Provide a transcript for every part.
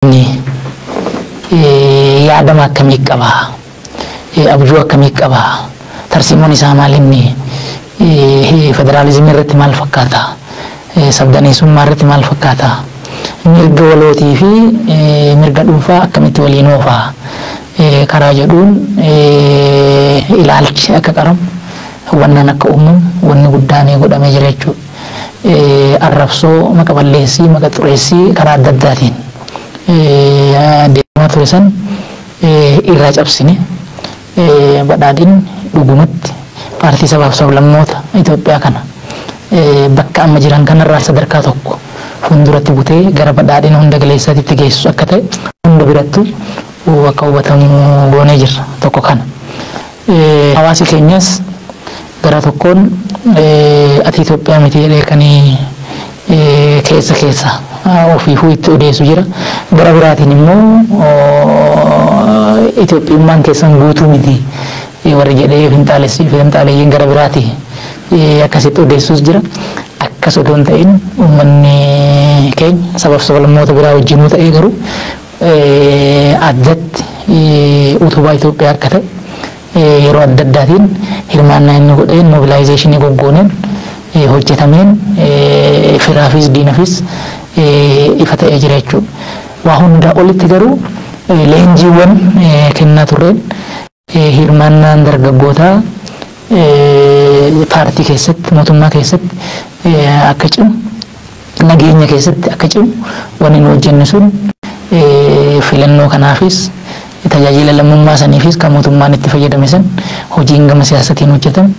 Inni yaadama akkamii qaba? Abjuu akkamii qaba? Tarsiimoon isaa maal inni? Federaalizimii irratti maal fakkaata? Sabdaneessummaa irratti maal fakkaata? Mirga walootii fi mirga dhuunfaa akkamitti waliin oofaa? Karaa jedhuun ilaalchi akka qaramu, hubannaan akka uumamu wanni guddaan godhamee jira jechuudha. Arrabsoo, maqa balleessii, maqa xureessii karaa adda addaatiin deemaa ture san irraa cabsine, Badhaadhin dhugumatti paartii sabaaf sablammoota Itoophiyaa kana bakka amma jiran kanarraa sadarkaa tokko fuulduratti butee gara badhaadhina hunda galeessaatitti geessu akka ta'e hunda birattu akka hubatamu goonee jirra, tokko kana. Hawaasi keenyas gara tokkoon ati Itoophiyaa miti jedhee kan keessa keessa ofiifuu itti odeessu jira. Gara biraatiin immoo Itoophiyummaan keessan guutuu miti warri jedhee finxaalessi finxaaleeyyiin gara biraati akkasitti odeessus jira. Akkas otoo hin ta'in, uummanni keenya sabaaf sablammoota biraa wajjinuu ta'ee garuu addatti utubaa Itoophiyaa akka ta'e yeroo adda addaatiin hirmaannaa inni godheen, mobilization goggooneen hojjetameen firaafis diinafis ifa ta'ee jira jechuudha. Waa hundaa olitti garuu leenjiiwwan kennaa turreen hirmaannaan dargaggootaa paartii keessatti, mootummaa keessatti akka cimu, nageenya keessatti akka cimu wanni nu hojjenne sun filannoo kanaafis, tajaajila lammummaa saniifis kan mootummaan itti fayyadame san hojiin gama siyaasatiin hojjetame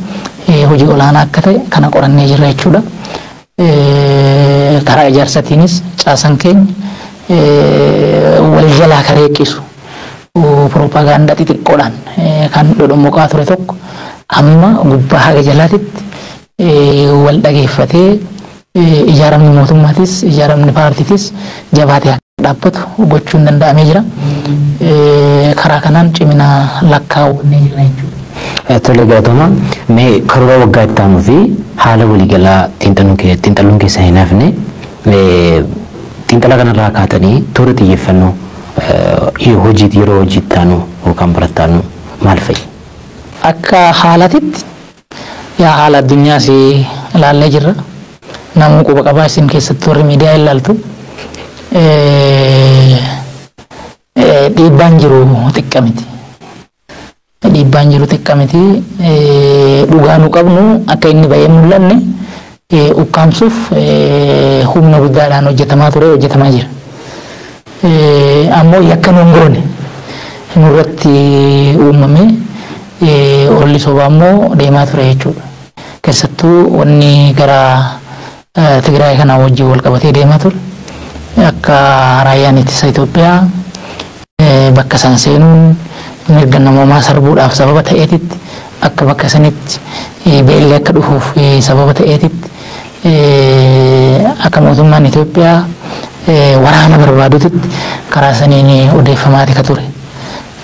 hojii olaanaa akka ta'e kana qorannee jirra jechuudha. Karaa ijaarsatiinis caasan keenya wal jalaa karee eqqisu propagaandaa xixiqqoodhaan kan dhodhommoqaa ture tokko amma gubbaa haga jalaatitti wal dhageeffatee ijaaramni mootummaatis ijaaramni paartiitis jabaatee akka dhaabbatu gochuun danda'amee jira. Karaa kanaan cimina lakkaawwannee jirra jechuudha. Tole, galatoomaa. Mee karoora waggaa itti aanuu fi haala waliigalaa xiinxaluun keessa hin hafne, xiinxala kanarraa kaatanii toora xiyyeeffannoo hojii yeroo hojii itti aanu yookaan barattaanu maal fa'i? Akka haalatitti yaa haala addunyaas ilaallee jirra. Namuu quba qabaa, isin keessattuu warri miidiyaa ilaaltu. Dhiibbaan jiru xiqqa miti. Dhiibbaan jiru xiqqa miti. Dhugaa nu qabnu akka inni bahee mul'anne ukkaamsuuf humna guddaadhaan hojjetamaa ture, hojjetamaa jira. Ammoo yakka nu hin goone nurratti uumamee olli sobaa immoo deemaa ture jechuudha. Keessattuu wanni gara Tigraay kanaa wajjin wal qabatee deemaa ture. Akka raayyaan ittisa Itoophiyaa bakka san seenuun mirga namoomaa sarbuudhaaf sababa ta'eetitti, akka bakka sanitti beelli akka dhufuuf sababa ta'eetitti, akka mootummaan Itoophiyaa waraana barbaadutti karaa saniin odeeffamaati ka ture.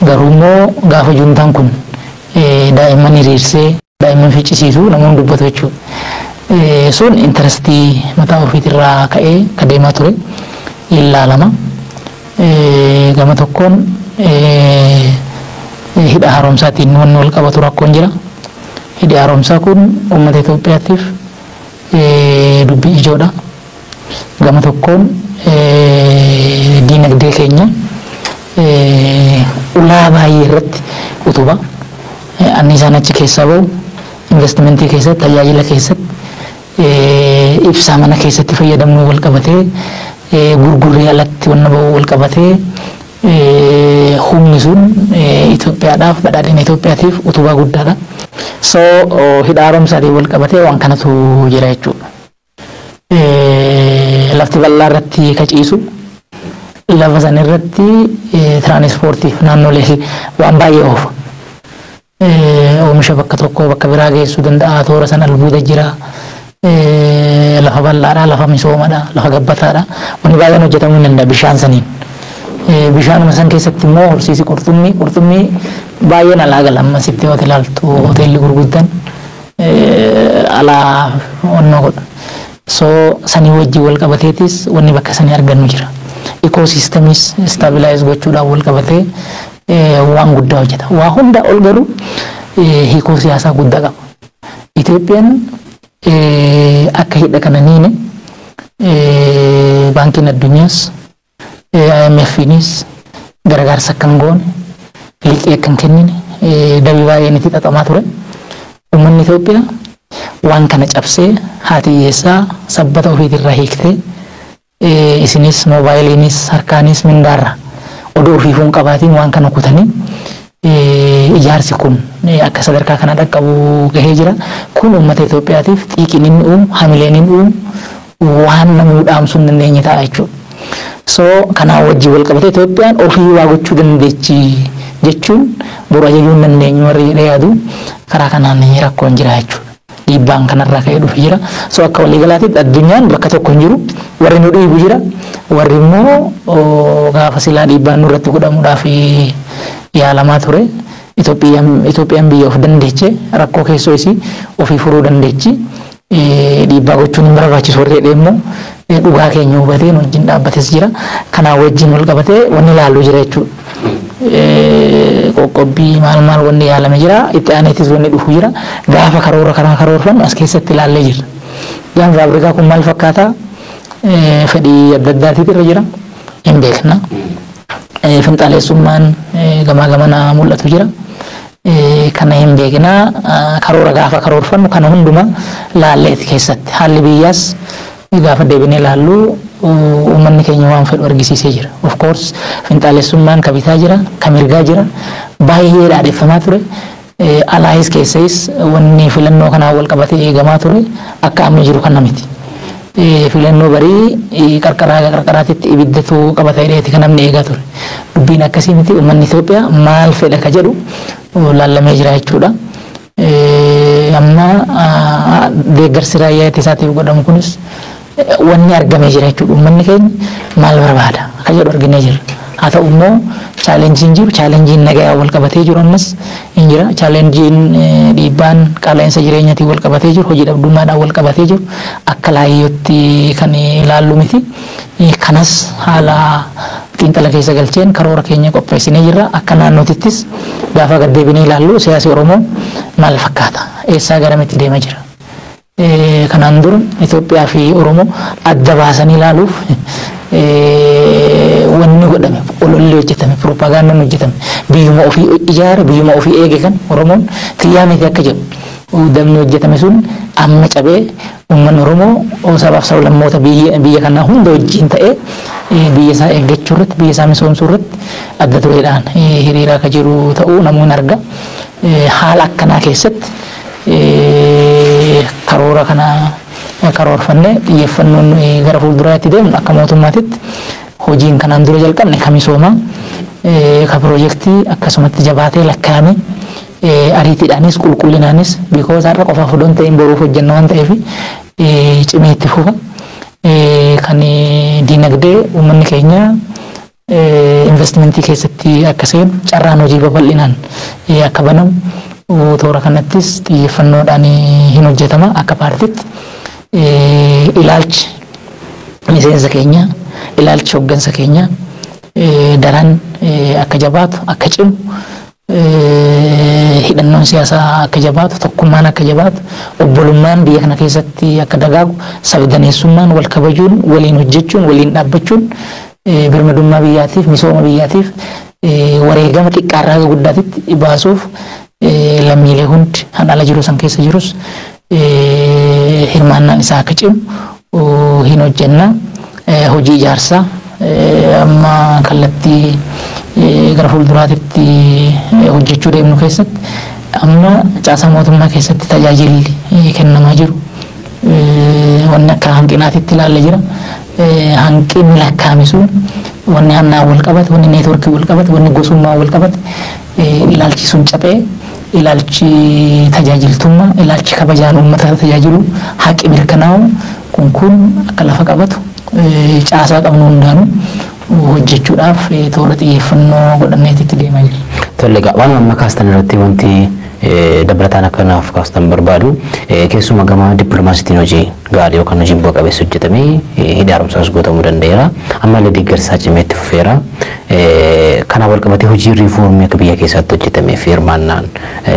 Garuu immoo gaafa juntaan kun daa'imman hiriirsee daa'imman ficcisiisu namoonni dubbatu jechuudha. Sun interest mataa ofiitirraa ka'ee ka deemaa ture ilaalama. Gama tokkoon hidha haaromsaatiin wanni wal qabatu rakkoon jira. Hidhi haaromsaa kun uummata Itoophiyaatiif dubbii ijoodha. Gama tokkoon diinagdee keenya ulaa baay'ee irratti utuba. Anniisaan achi keessaa bahu investimentii keessatti, tajaajila keessatti, ibsaa mana keessatti fayyadamuu wal qabatee, gurgurree alatti wanna bahu wal qabatee humni sun Itoophiyaadhaaf, badhaadhina Itoophiyaatiif utubaa guddaadha. So hidha haaromsaatiin wal qabatee waan kanatu jira jechuudha. Lafti bal'aa irratti kaciisu lafa san irratti tiraanispoortiif naannolee waan baay'ee oofa. Oomisha bakka tokkoo bakka biraa geessuu danda'a. Toora san albuuda jira. Lafa bal'aadha, lafa misoomadha, lafa gabbataadha. Wanni baay'een hojjetamuu hin danda'a bishaan saniin. Bishaanuma san keessatti immoo horsiisi qurxummii baay'een alaa gala. Amma sitti yoo ilaaltu hoteelli gurguddaan alaa onnoo godha. So sanii wajjin wal qabateetis wanni bakka sanii argannu jira. Ecosystemiis stabilize gochuudhaan wal qabatee waan guddaa hojjeta. Waa hunda ol garuu hiikoo siyaasaa guddaa qaba. Itoophiyaan akka hidha kana niine baankiin addunyaas IMF'nis gargaarsa akka hin goone, liqii akka hin kennine dabii baay'een itti xaxamaa ture. Uummanni Itoophiyaa waan kana cabsee haati hiyyeessaa sabbata ofiitirraa hiiktee isinis moobaayiliinis harkaanis mindaarra oduu ofiifuu hin qabaatiin waan kana kutanii ijaarsi kun akka sadarkaa kana dhaqqabu gahee jira. Kun uummata Itoophiyaatiif xiiqiin inni uumu, hamileen inni uumu waan namni dhaamsuu hin dandeenye ta'a jechuudha. So kanaan wajjin wal qabatee Itoophiyaan ofii waa gochuu dandeechi jechuun boru ajajuu hin dandeenyu warri jedhee yaadu karaa kanaan rakkoon jira jechuudha. Dhiibbaan kanarraa ka'ee dhufe jira. So akka waliigalaatitti addunyaan bakka tokko hin jiru. Warri nu dhiibu jira. Warri immoo gaafa silaa dhiibbaan nurratti godhamuudhaaf yaalamaa ture. Itoophiyaan biyya of dandeeche, rakkoo keessoo isii ofii furuu dandeechi. Dhiibbaa gochuun hin barbaachisu warri jedhee immoo dhugaa keenya hubatee nu wajjin dhaabbates jira. Kanaan wajjin wal qabatee wanni ilaallu jira jechuudha. Qoqqobbii maal maal wanni yaalame jira. Itti aaneetis wanni dhufu jira. Gaafa karoora karaa karoorfannu as keessatti ilaallee jirra. Gaanfa Afrikaa kun maal fakkaata? Fedhii adda addaatiitu irra jira. Hin beekna. Finxaaleessummaan gamaa gamanaa mul'atu jira. Kana hin beekna. Karoora gaafa karoorfannu kana hundumaa laalleeti keessatti. Haalli biyyaas gaafa deebinee ilaallu uummanni keenya waan fedhu argisiisee jira. Of course finxaalessummaan ka bitaa jira, ka mirgaa jira, baay'ee dhaadheffamaa ture. Alaayis keessayis wanni filannoo kanaan wal qabatee eegamaa ture akka amma jiru kana miti. Filannoo barii qarqaraa qarqaraatitti ibiddatu qabata jedheeti kan namni eegaa ture. Dubbiin akkasii miti, uummanni Itoophiyaa maal fedha ka jedhu laallamee jira jechuudha. Amma deeggarsi raayyaa ittisaatiif godhamu kunis wanni argamee jira jechuudha. Uummanni keenya maal barbaada akka jedhu arginee jirra. Haa ta'u immoo challengeiin jiru, challengeiin nagayaa wal qabatee jiru ammas hin jira. Challengeiin dhiibbaan qaala'insa jireenyaatiin wal qabatee jiru, hojii dhabdummaadhaan wal qabatee jiru akka laayyootti kan ilaallu miti. Kanas haala xiinxala keessa galcheen karoora keenya qopheessinee jirra. Akka naannootittis gaafa gad deebinee ilaallu siyaasi Oromoo maal fakkaata? Eessaa garamitti deemaa jira? Kanaan dura Itoophiyaa fi Oromoo adda baasanii ilaaluuf wanni godhame, ololli hojjetame, piroopagaandaan hojjetame, biyyuma ofii ijaare, biyyuma ofii eege kan Oromoon xiyyaa miti akka jedhu damni hojjetame sun amma cabee uummanni Oromoo sabaaf sablammoota biyya kanaa hunda wajjin ta'ee biyya isaa eeggachuu irratti, biyya isaa misoomsuu irratti adda dureedhaan hiriiraa akka jiru ta'uu namoonni arga. Haala akkanaa keessatti karoora kana karoorfannee xiyyeeffannoon gara fuulduraatti deemnu akka mootummaatitti hojiin kanaan dura jalqabne ka misoomaa, ka piroojeektii akkasumatti jabaatee lakkaa'ame ariitiidhaanis qulqullinaanis, because har'a qofaaf odoo hin ta'in boruuf hojjenna waan ta'eef, cimee itti fufa. Kan diinagdee uummanni keenya investimentii keessatti akka seenu, carraan hojii babal'inaan akka banamu toora kanattis xiyyeeffannoodhaan hin hojjetama. Akka paartiitti ilaalchi miseensa keenya, ilaalchi hooggansa keenya daran akka jabaatu, akka cimu, hidhannoon siyaasaa akka jabaatu, tokkummaan akka jabaatu, obbolummaan biyya kana keessatti akka dagaagu, sabdaneessummaan, wal kabajuun, waliin hojjechuun, waliin dhaabbachuun birmadummaa biyyaatiif, misooma biyyaatiif wareegama xiqqaarraa haga guddaatitti baasuuf lammiilee hundi kan ala jiru san keessa jirus hirmaannaan isaa akka cimu hin hojjenna. Hojii ijaarsaa amma kallattii gara fuulduraatitti hojjechuu deemnu keessatti amma caasaa mootummaa keessatti tajaajilli kennamaa jiru wanni akka hanqinaatitti ilaalle jira. Hanqinni lakkaa'ame sun wanni hannaan wal qabate, wanni networkii wal qabate, wanni gosummaa wal qabate, ilaalchi sun caphee ilaalchi tajaajiltummaa, ilaalchi kabajaan uummata tajaajilu, haqi mirkanaa'u kun akka lafa qabatu caasaa qabnu hundaanuu hojjechuudhaaf toora xiyyeeffannoo godhanneetitti deemaa jira. Tole egaa, waan amma kaastan irratti wanti Dabalataan akka naaf kaastan barbaadu, keessumaa gama dippiloomaasiitiin hojii gaarii yookaan hojii bu'a qabeessa hojjetamee hidha haaromsaas guutamuu danda'eera. Ammallee deeggarsaa cimee itti fufeera. Kanaaf wal qabatee hojii riifoormii akka biyya keessaatti hojjetamee fi hirmaannaan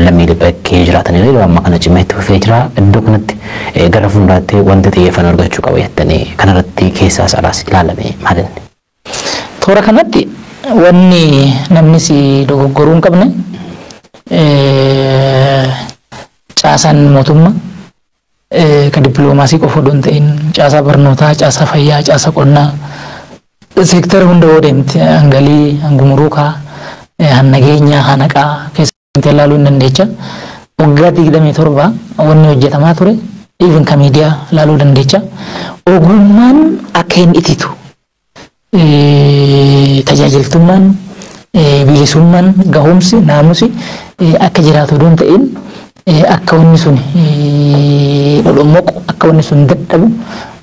lammiilee bakkee jiraatan yeroo ammaa kana cimee itti fufee jira. Iddoo kanatti gara fuulduraatti wanti xiyyeeffannoo argachuu qaba jettanii kanarratti keessaas alaas ilaalame maal inni? Toora kanatti wanni namni si dogoggoruu hin qabne, caasaan mootummaa kan dippiloomaasii qofa odoo hin ta'in caasaa barnootaa, caasaa fayyaa, caasaa qonnaa, seektara hunda yoo deemte, hangalii, hangumuruukaa, hannageenyaa, hanaqaa keessatti ilaaluu hin dandeecha. Waggaa 27 wanni hojjetamaa ture, even ka miidiyaa ilaaluu dandeecha. Ogummaan akka hin ititu, tajaajiltummaan, bilisummaan, gahumsi, naamusi akka jiraatu odoo hin ta'in akka wanni sun dhodhommoqu, akka wanni sun dadhabu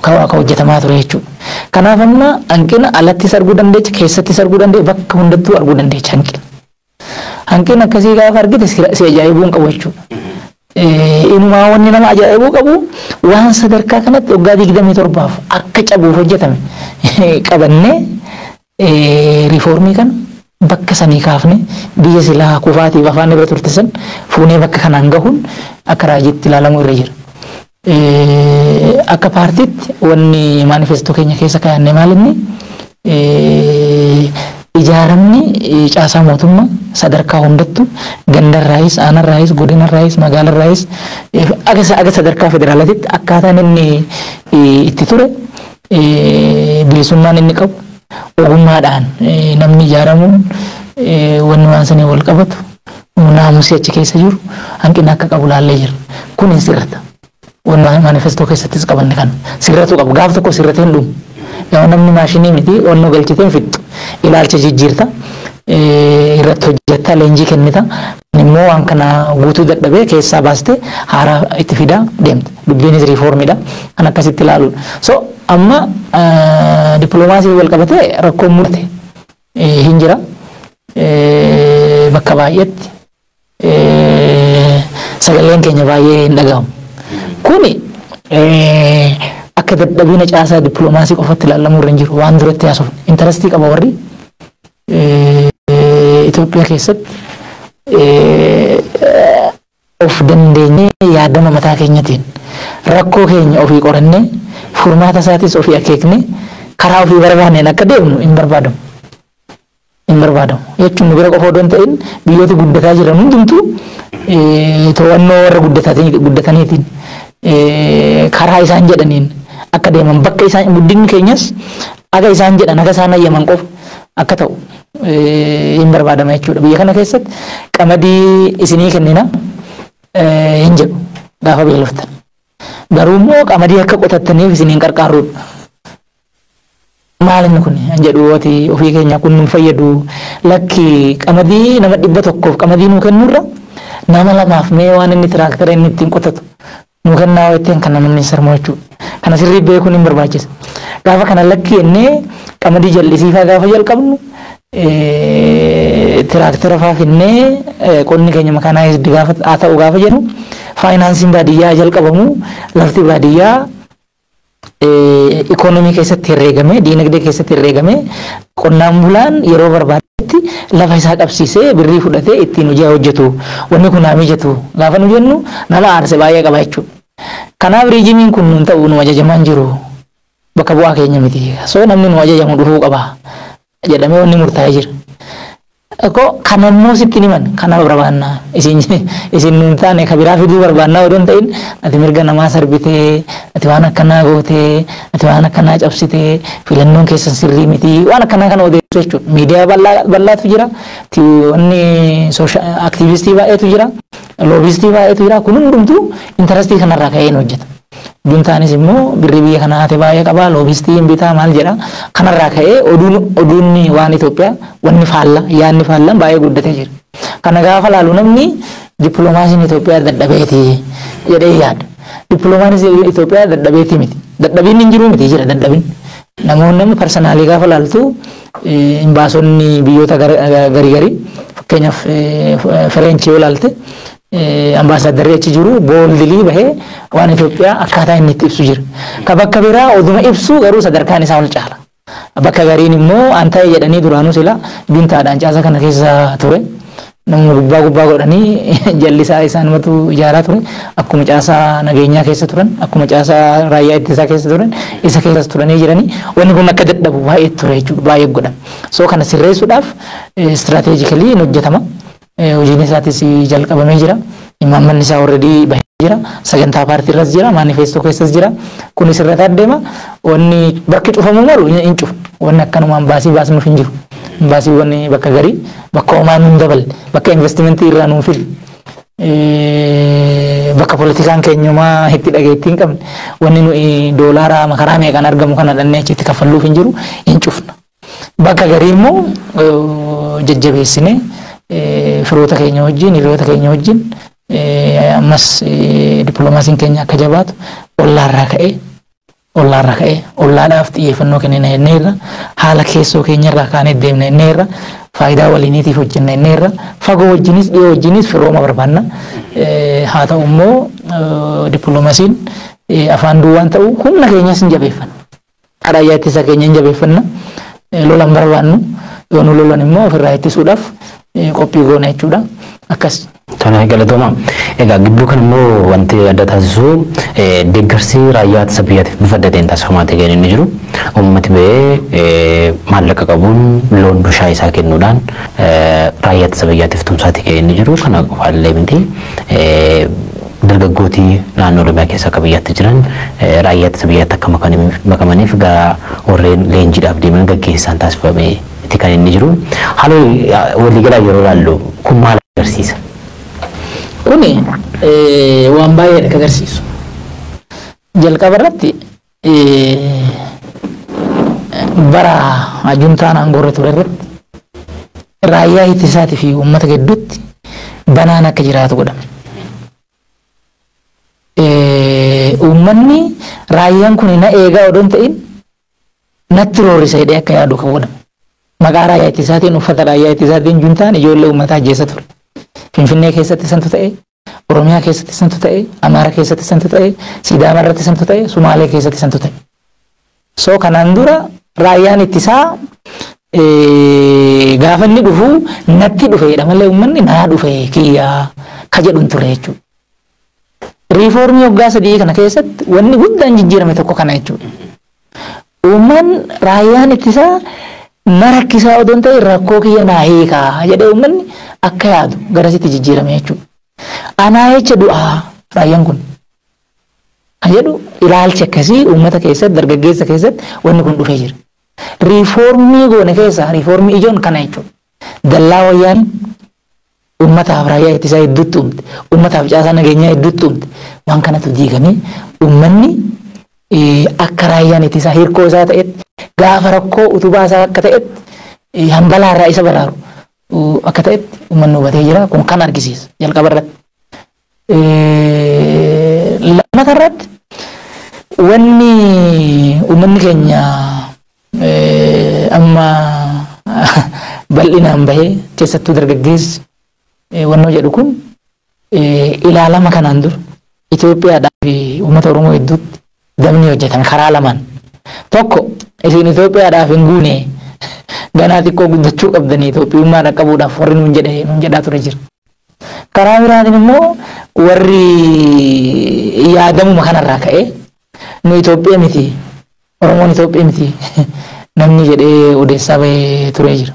akka hojjetamaa ture jechuudha. Kanaaf amma hanqina alattis arguu dandeecha, keessattis arguu dandeecha, bakka hundattuu arguu dandeecha hanqina. Hanqina akkasii gaafa argite si ajaa'ibuu hin qabu jechuudha. Inumaa wanni nama ajaa'ibuu qabu waan sadarkaa kanatti waggaa 27f akka cabuuf hojjetame qabannee riifoormii kana bakka sanii kaafne, biyya silaa kufaatiif afaan irra turte san fuunee bakka kanaan gahuun akka raajiitti ilaalamuu irra jira. Akka paartiitti wanni maanifestoo keenya keessa kaa'anne maal inni, ijaaramni caasaa mootummaa sadarkaa hundattuu, gandarraayis, aanarraayis, godinarraayis, magaalarraayis aga sadarkaa federaalaatitti akkaataan inni itti ture, bilisummaan inni qabu, ogummaadhaan namni ijaaramuun, wanni waan sanii wal qabatu, naamusi achi keessa jiru hanqina akka qabu laallee jira. Kun hin sirrata. Wanni maanifestoo keessattis qabanne kana sirratu qabu. Gaaf tokko sirratee hin dhumu. Yaa namni maashinii miti, onnoo galchitee hin fixxu. Ilaalcha jijjiirta. Irratti hojjetta, leenjii kennita. Immoo waan kana guutuu dadhabee keessaa baastee haaraa itti fidaa deemta. Dubbiinis riifoormiidha. Kan akkasitti ilaaluudha. So amma dippiloomaasii wal qabatee rakkoon mudate hin jira. Bakka baay'eetti sagaleen keenya baay'ee hin dhagahamu. Kuni akka dadhabina caasaa dippiloomaasii qofatti ilaalamuu irra hin jiru. Waan duratti haasofne. Interestii qaba warri Itoophiyaa keessatti of dandeenyee yaadama mataa keenyatiin rakkoo keenya ofii qorannee furmaata isaatis ofii akeeknee karaa ofii barbaanneen akka deemnu hin barbaadamu. Hin barbaadamu. Jechuun nu bira qofa odoo hin ta'in biyyoota guddataa jiran hundumtuu to'annoo warra guddataniitiin karaa isaan jedhaniin akka deeman, bakka isaan guddinni keenyas aga isaan jedhan, aga isaan ayyaman qofa akka ta'u hin barbaadama jechuudha. Biyya kana keessatti qamadii isinii kennina hin jedhu gaafa beeloftan. Garuu immoo qamadii akka qotattaniif isiniin qarqaarruudha. Maal inni kun hin jedhu, ati ofii keenya kun nu fayyadu, lakki, qamadii nama 100f qamadii nuu kennurra nama lamaaf mee waan inni tiraaktara inni ittiin qotatu nuu kennaa jetteen kan namni sarmu jechuudha. Kana sirrii beekuun hin barbaachisa. Gaafa kana lakki jennee qamadii jal'isiifaa gaafa jalqabnu, tiraaktara faa finnee qonni keenya mechanized gaafa haa ta'u gaafa jennu, faayinaansiin baadiyyaa jalqabamu, lafti baadiyyaa ikoonomii keessatti herreegame, diinagdee keessatti herreegame, qonnaan bulaan yeroo barbaadetti lafa isaa qabsiisee birrii fudhatee ittiin hojii hojjetu, wanni kun haa mijatu gaafa nu jennu nama aarse baay'ee qaba jechuudha. Kanaaf riijimiin kun nun ta'u, nu ajajamaan jiru, bakka bu'aa keenya miti. So namni nu ajajamu dhufuu qaba jedhamee wanni murtaa'ee jira. Ko kanammoo sitti himan, kana barbaannaa, isin nun taane ka biraa fiduu barbaannaa odoo hin ta'in, ati mirga namaa sarbitee, ati waan akkanaa gootee, ati waan akkanaa cabsitee, filannoon keessan sirrii miti, waan akkanaa kana odeessu jechuudha. Miidiyaa bal'aatu jira, wanni aktiivistii baay'eetu jira, loobistii baay'eetu jira. Kun hundumtuu interestii kanarraa ka'een hojjeta. Juntaanis immoo birrii biyya kanaa haate baay'ee qaba, loobistii hin bitaa, maal jedha. Kanarraa ka'ee oduun waan Itoophiyaa wanni faalla, yaadni faallaan baay'ee guddatee jira. Kana gaafa laalu namni dippiloomaasiin Itoophiyaa dadhabeeti jedhee yaada. Dippiloomaasiin Itoophiyaa dadhabeeti miti. Dadhabinni hin jiru miti, jira dadhabin. Namoonni namni personally gaafa laaltu, imbaasonni biyyoota garii garii, fakkeenyaaf Fireenchii yoo laalte Ambaasaaddarri achi jiru boldly bahee waan Itoophiyaa akkaataa inni itti ibsu jira. Ka bakka biraa oduma ibsu garuu sadarkaan isaa ol caala. Bakka gariin immoo an ta'e jedhanii duraanuu sila juntaadhaan caasa kana keessa ture. Namni gubbaa gubbaa godhanii jallisaa isaanumatu ijaaraa ture. Akkuma caasaa nageenyaa keessa turan, akkuma caasaa raayyaa ittisaa keessa turan, isa keessas turanii jiranii wanni kun akka dadhabu baay'ee ture jechuudha, baay'ee godhame. So kana sirreessuudhaaf strategically hin hojjetama. Hojiin isaatis jalqabamee jira. Imaammanni isaa already bahee jira. Sagantaa paartii irras jira. Maanifeestoo keessas jira. Kunis irratti adeema. Wanni bakki cufamuu malu hin cufu. Wanni akkanumaan baasii baasnuuf hin jiru. Baasiiwwan bakka garii bakka homaa nuun daballe, bakka investimentii irraa nuun fidu, bakka politikaan keenyumaa itti dhageettii hin qabne, wanni nuyi doolaara makaraa meeqaan argamu kana dhannee achitti kaffalluuf hin jiru, hin cufna. Bakka garii immoo jajjabeessinee firoota keenya wajjin, hiriyoota keenya wajjin ammas dippiloomaasiin keenya akka jabaatu ollaarraa ka'ee ollaadhaaf xiyyeeffannoo kennina jenneerra, haala keessoo keenyarraa kaanee deemna jenneerra, faayidaa waliiniitiif hojjenna jenneerra, fagoo wajjinis dhiyoo wajjinis firooma barbaanna. Haa ta'u immoo dippiloomaasiin afaan duwwaan ta'u humna keenyas hin jabeeffanna. Raayyaa ittisa keenya hin jabeeffanna. Lolan barbaannu, yoo nu lolan immoo ofirraa ittisuudhaaf qophii goona jechuudha. Akkas. Tole, galatooma. Egaa gidduu kan immoo wanti adda taasisu deeggarsi raayyaa ittisa biyyaatiif bifa adda ta'een taasifamaa ta'e inni jiru. Uummati ba'ee maallaqa qabuun loon bushaa isaa kennuudhaan raayyaa ittisa biyyaatiif tumsaati ka'e inni jiru. Kana qofaallee miti. Dargaggootii naannoo Oromiyaa keessa akka biyyaatti jiran raayyaa ittisa biyyaatti akka makamaniif gara warreen leenjiidhaaf deeman gaggeessaan taasifamee itti kan inni jiru. Haala waliigalaa yeroo ilaallu kun maal agarsiisa? Kuni waan baay'eedha kan agarsiisu. Jalqaba irratti bara juntaan aangoo ture irratti raayyaa ittisaatii fi uummata gidduutti banaan akka jiraatu godhame. Uummanni raayyaan kun na eegaa odoo hin ta'in natti roorrisa jedhee akka yaadu kan godhame. Maqaa raayyaa ittisaatiin, uffata raayyaa ittisaatiin juntaan ijoollee uummataa ajjeesa ture. Finfinnee keessatti santu ta'e, Oromiyaa keessatti santu ta'e, Amaara keessatti santu ta'e, Sidaama irratti santu ta'e, Sumaalee keessatti santu ta'e. So kanaan dura raayyaan ittisaa gaafa inni dhufu natti dhufe jedha malee uummanni naa dhufe kiyyaa ka jedhu hin ture jechuudha. Riifoormii waggaa 3 kana keessatti wanni guddaan jijjiirame tokko kana jechuudha. Uummanni raayyaan ittisaa na rakkisaa odoo hin ta'in rakkoo kiyya naa hiikaa jedhee uummanni akka yaadu garasitti jijjiirame jechuudha. Anaa jecha du'aa raayyaan kun kan jedhu ilaalchi akkasii uummata keessatti, dargaggeessa keessatti wanni kun dhufee jira. Riifoormii goone keessaa riifoormii ijoon kana jechuudha. Dallaa wayyaan uummataaf raayyaa ittisaa hedduutti uumte, uummataaf caasaa nageenyaa hedduutti uumte, waan kanatu diigamee uummanni akka raayyaan ittisaa hirkoo isaa ta'etti, gaafa rakkoo utubaa isaa akka ta'etti, hambalaa irraa isa baraaru akka ta'etti uummanni hubatee jira. Kun kan argisiisa jalqaba irratti. Lammataa irratti wanni uummanni keenya amma bal'inaan bahee, keessattuu dargaggeessi wannoo jedhu kun, ilaalama kanaan dura Itoophiyaadhaa fi uummata Oromoo gidduutti dabni hojjetame karaa lamaan. Tokko, isin Itoophiyaadhaaf hin guune, ganaa xiqqoo guddachuu qabdanii Itoophiyummaa dhaqqabuudhaaf warri nuun jedhe nuun jedhaa ture jira. Karaa biraatiin immoo warri yaadamuma kanarraa ka'ee nu Itoophiyaa miti, Oromoon Itoophiyaa miti namni jedhee odeessaa bahee ture jira.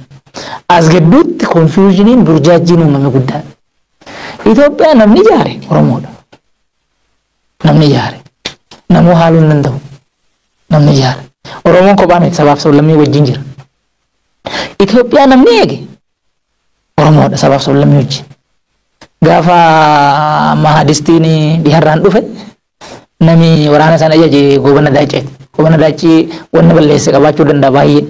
As gidduutti confusioniin, burjaajjiin uumame guddaadha. Itoophiyaa namni ijaare Oromoodha. Namni ijaare. Namuu haaluu hin danda'u. Namni ijaare. Oromoon kophaa miti, sabaaf sablammii wajjin jira. Itoophiyaa namni eege Oromoodha, sabaaf sablammii wajjin. Gaafa Mahadistiin dhiharraan dhufe namni waraana sana ajaje Goobana Daacceeti. Goobana Daaccee wanni balleesse qabaachuu danda'a baay'ee.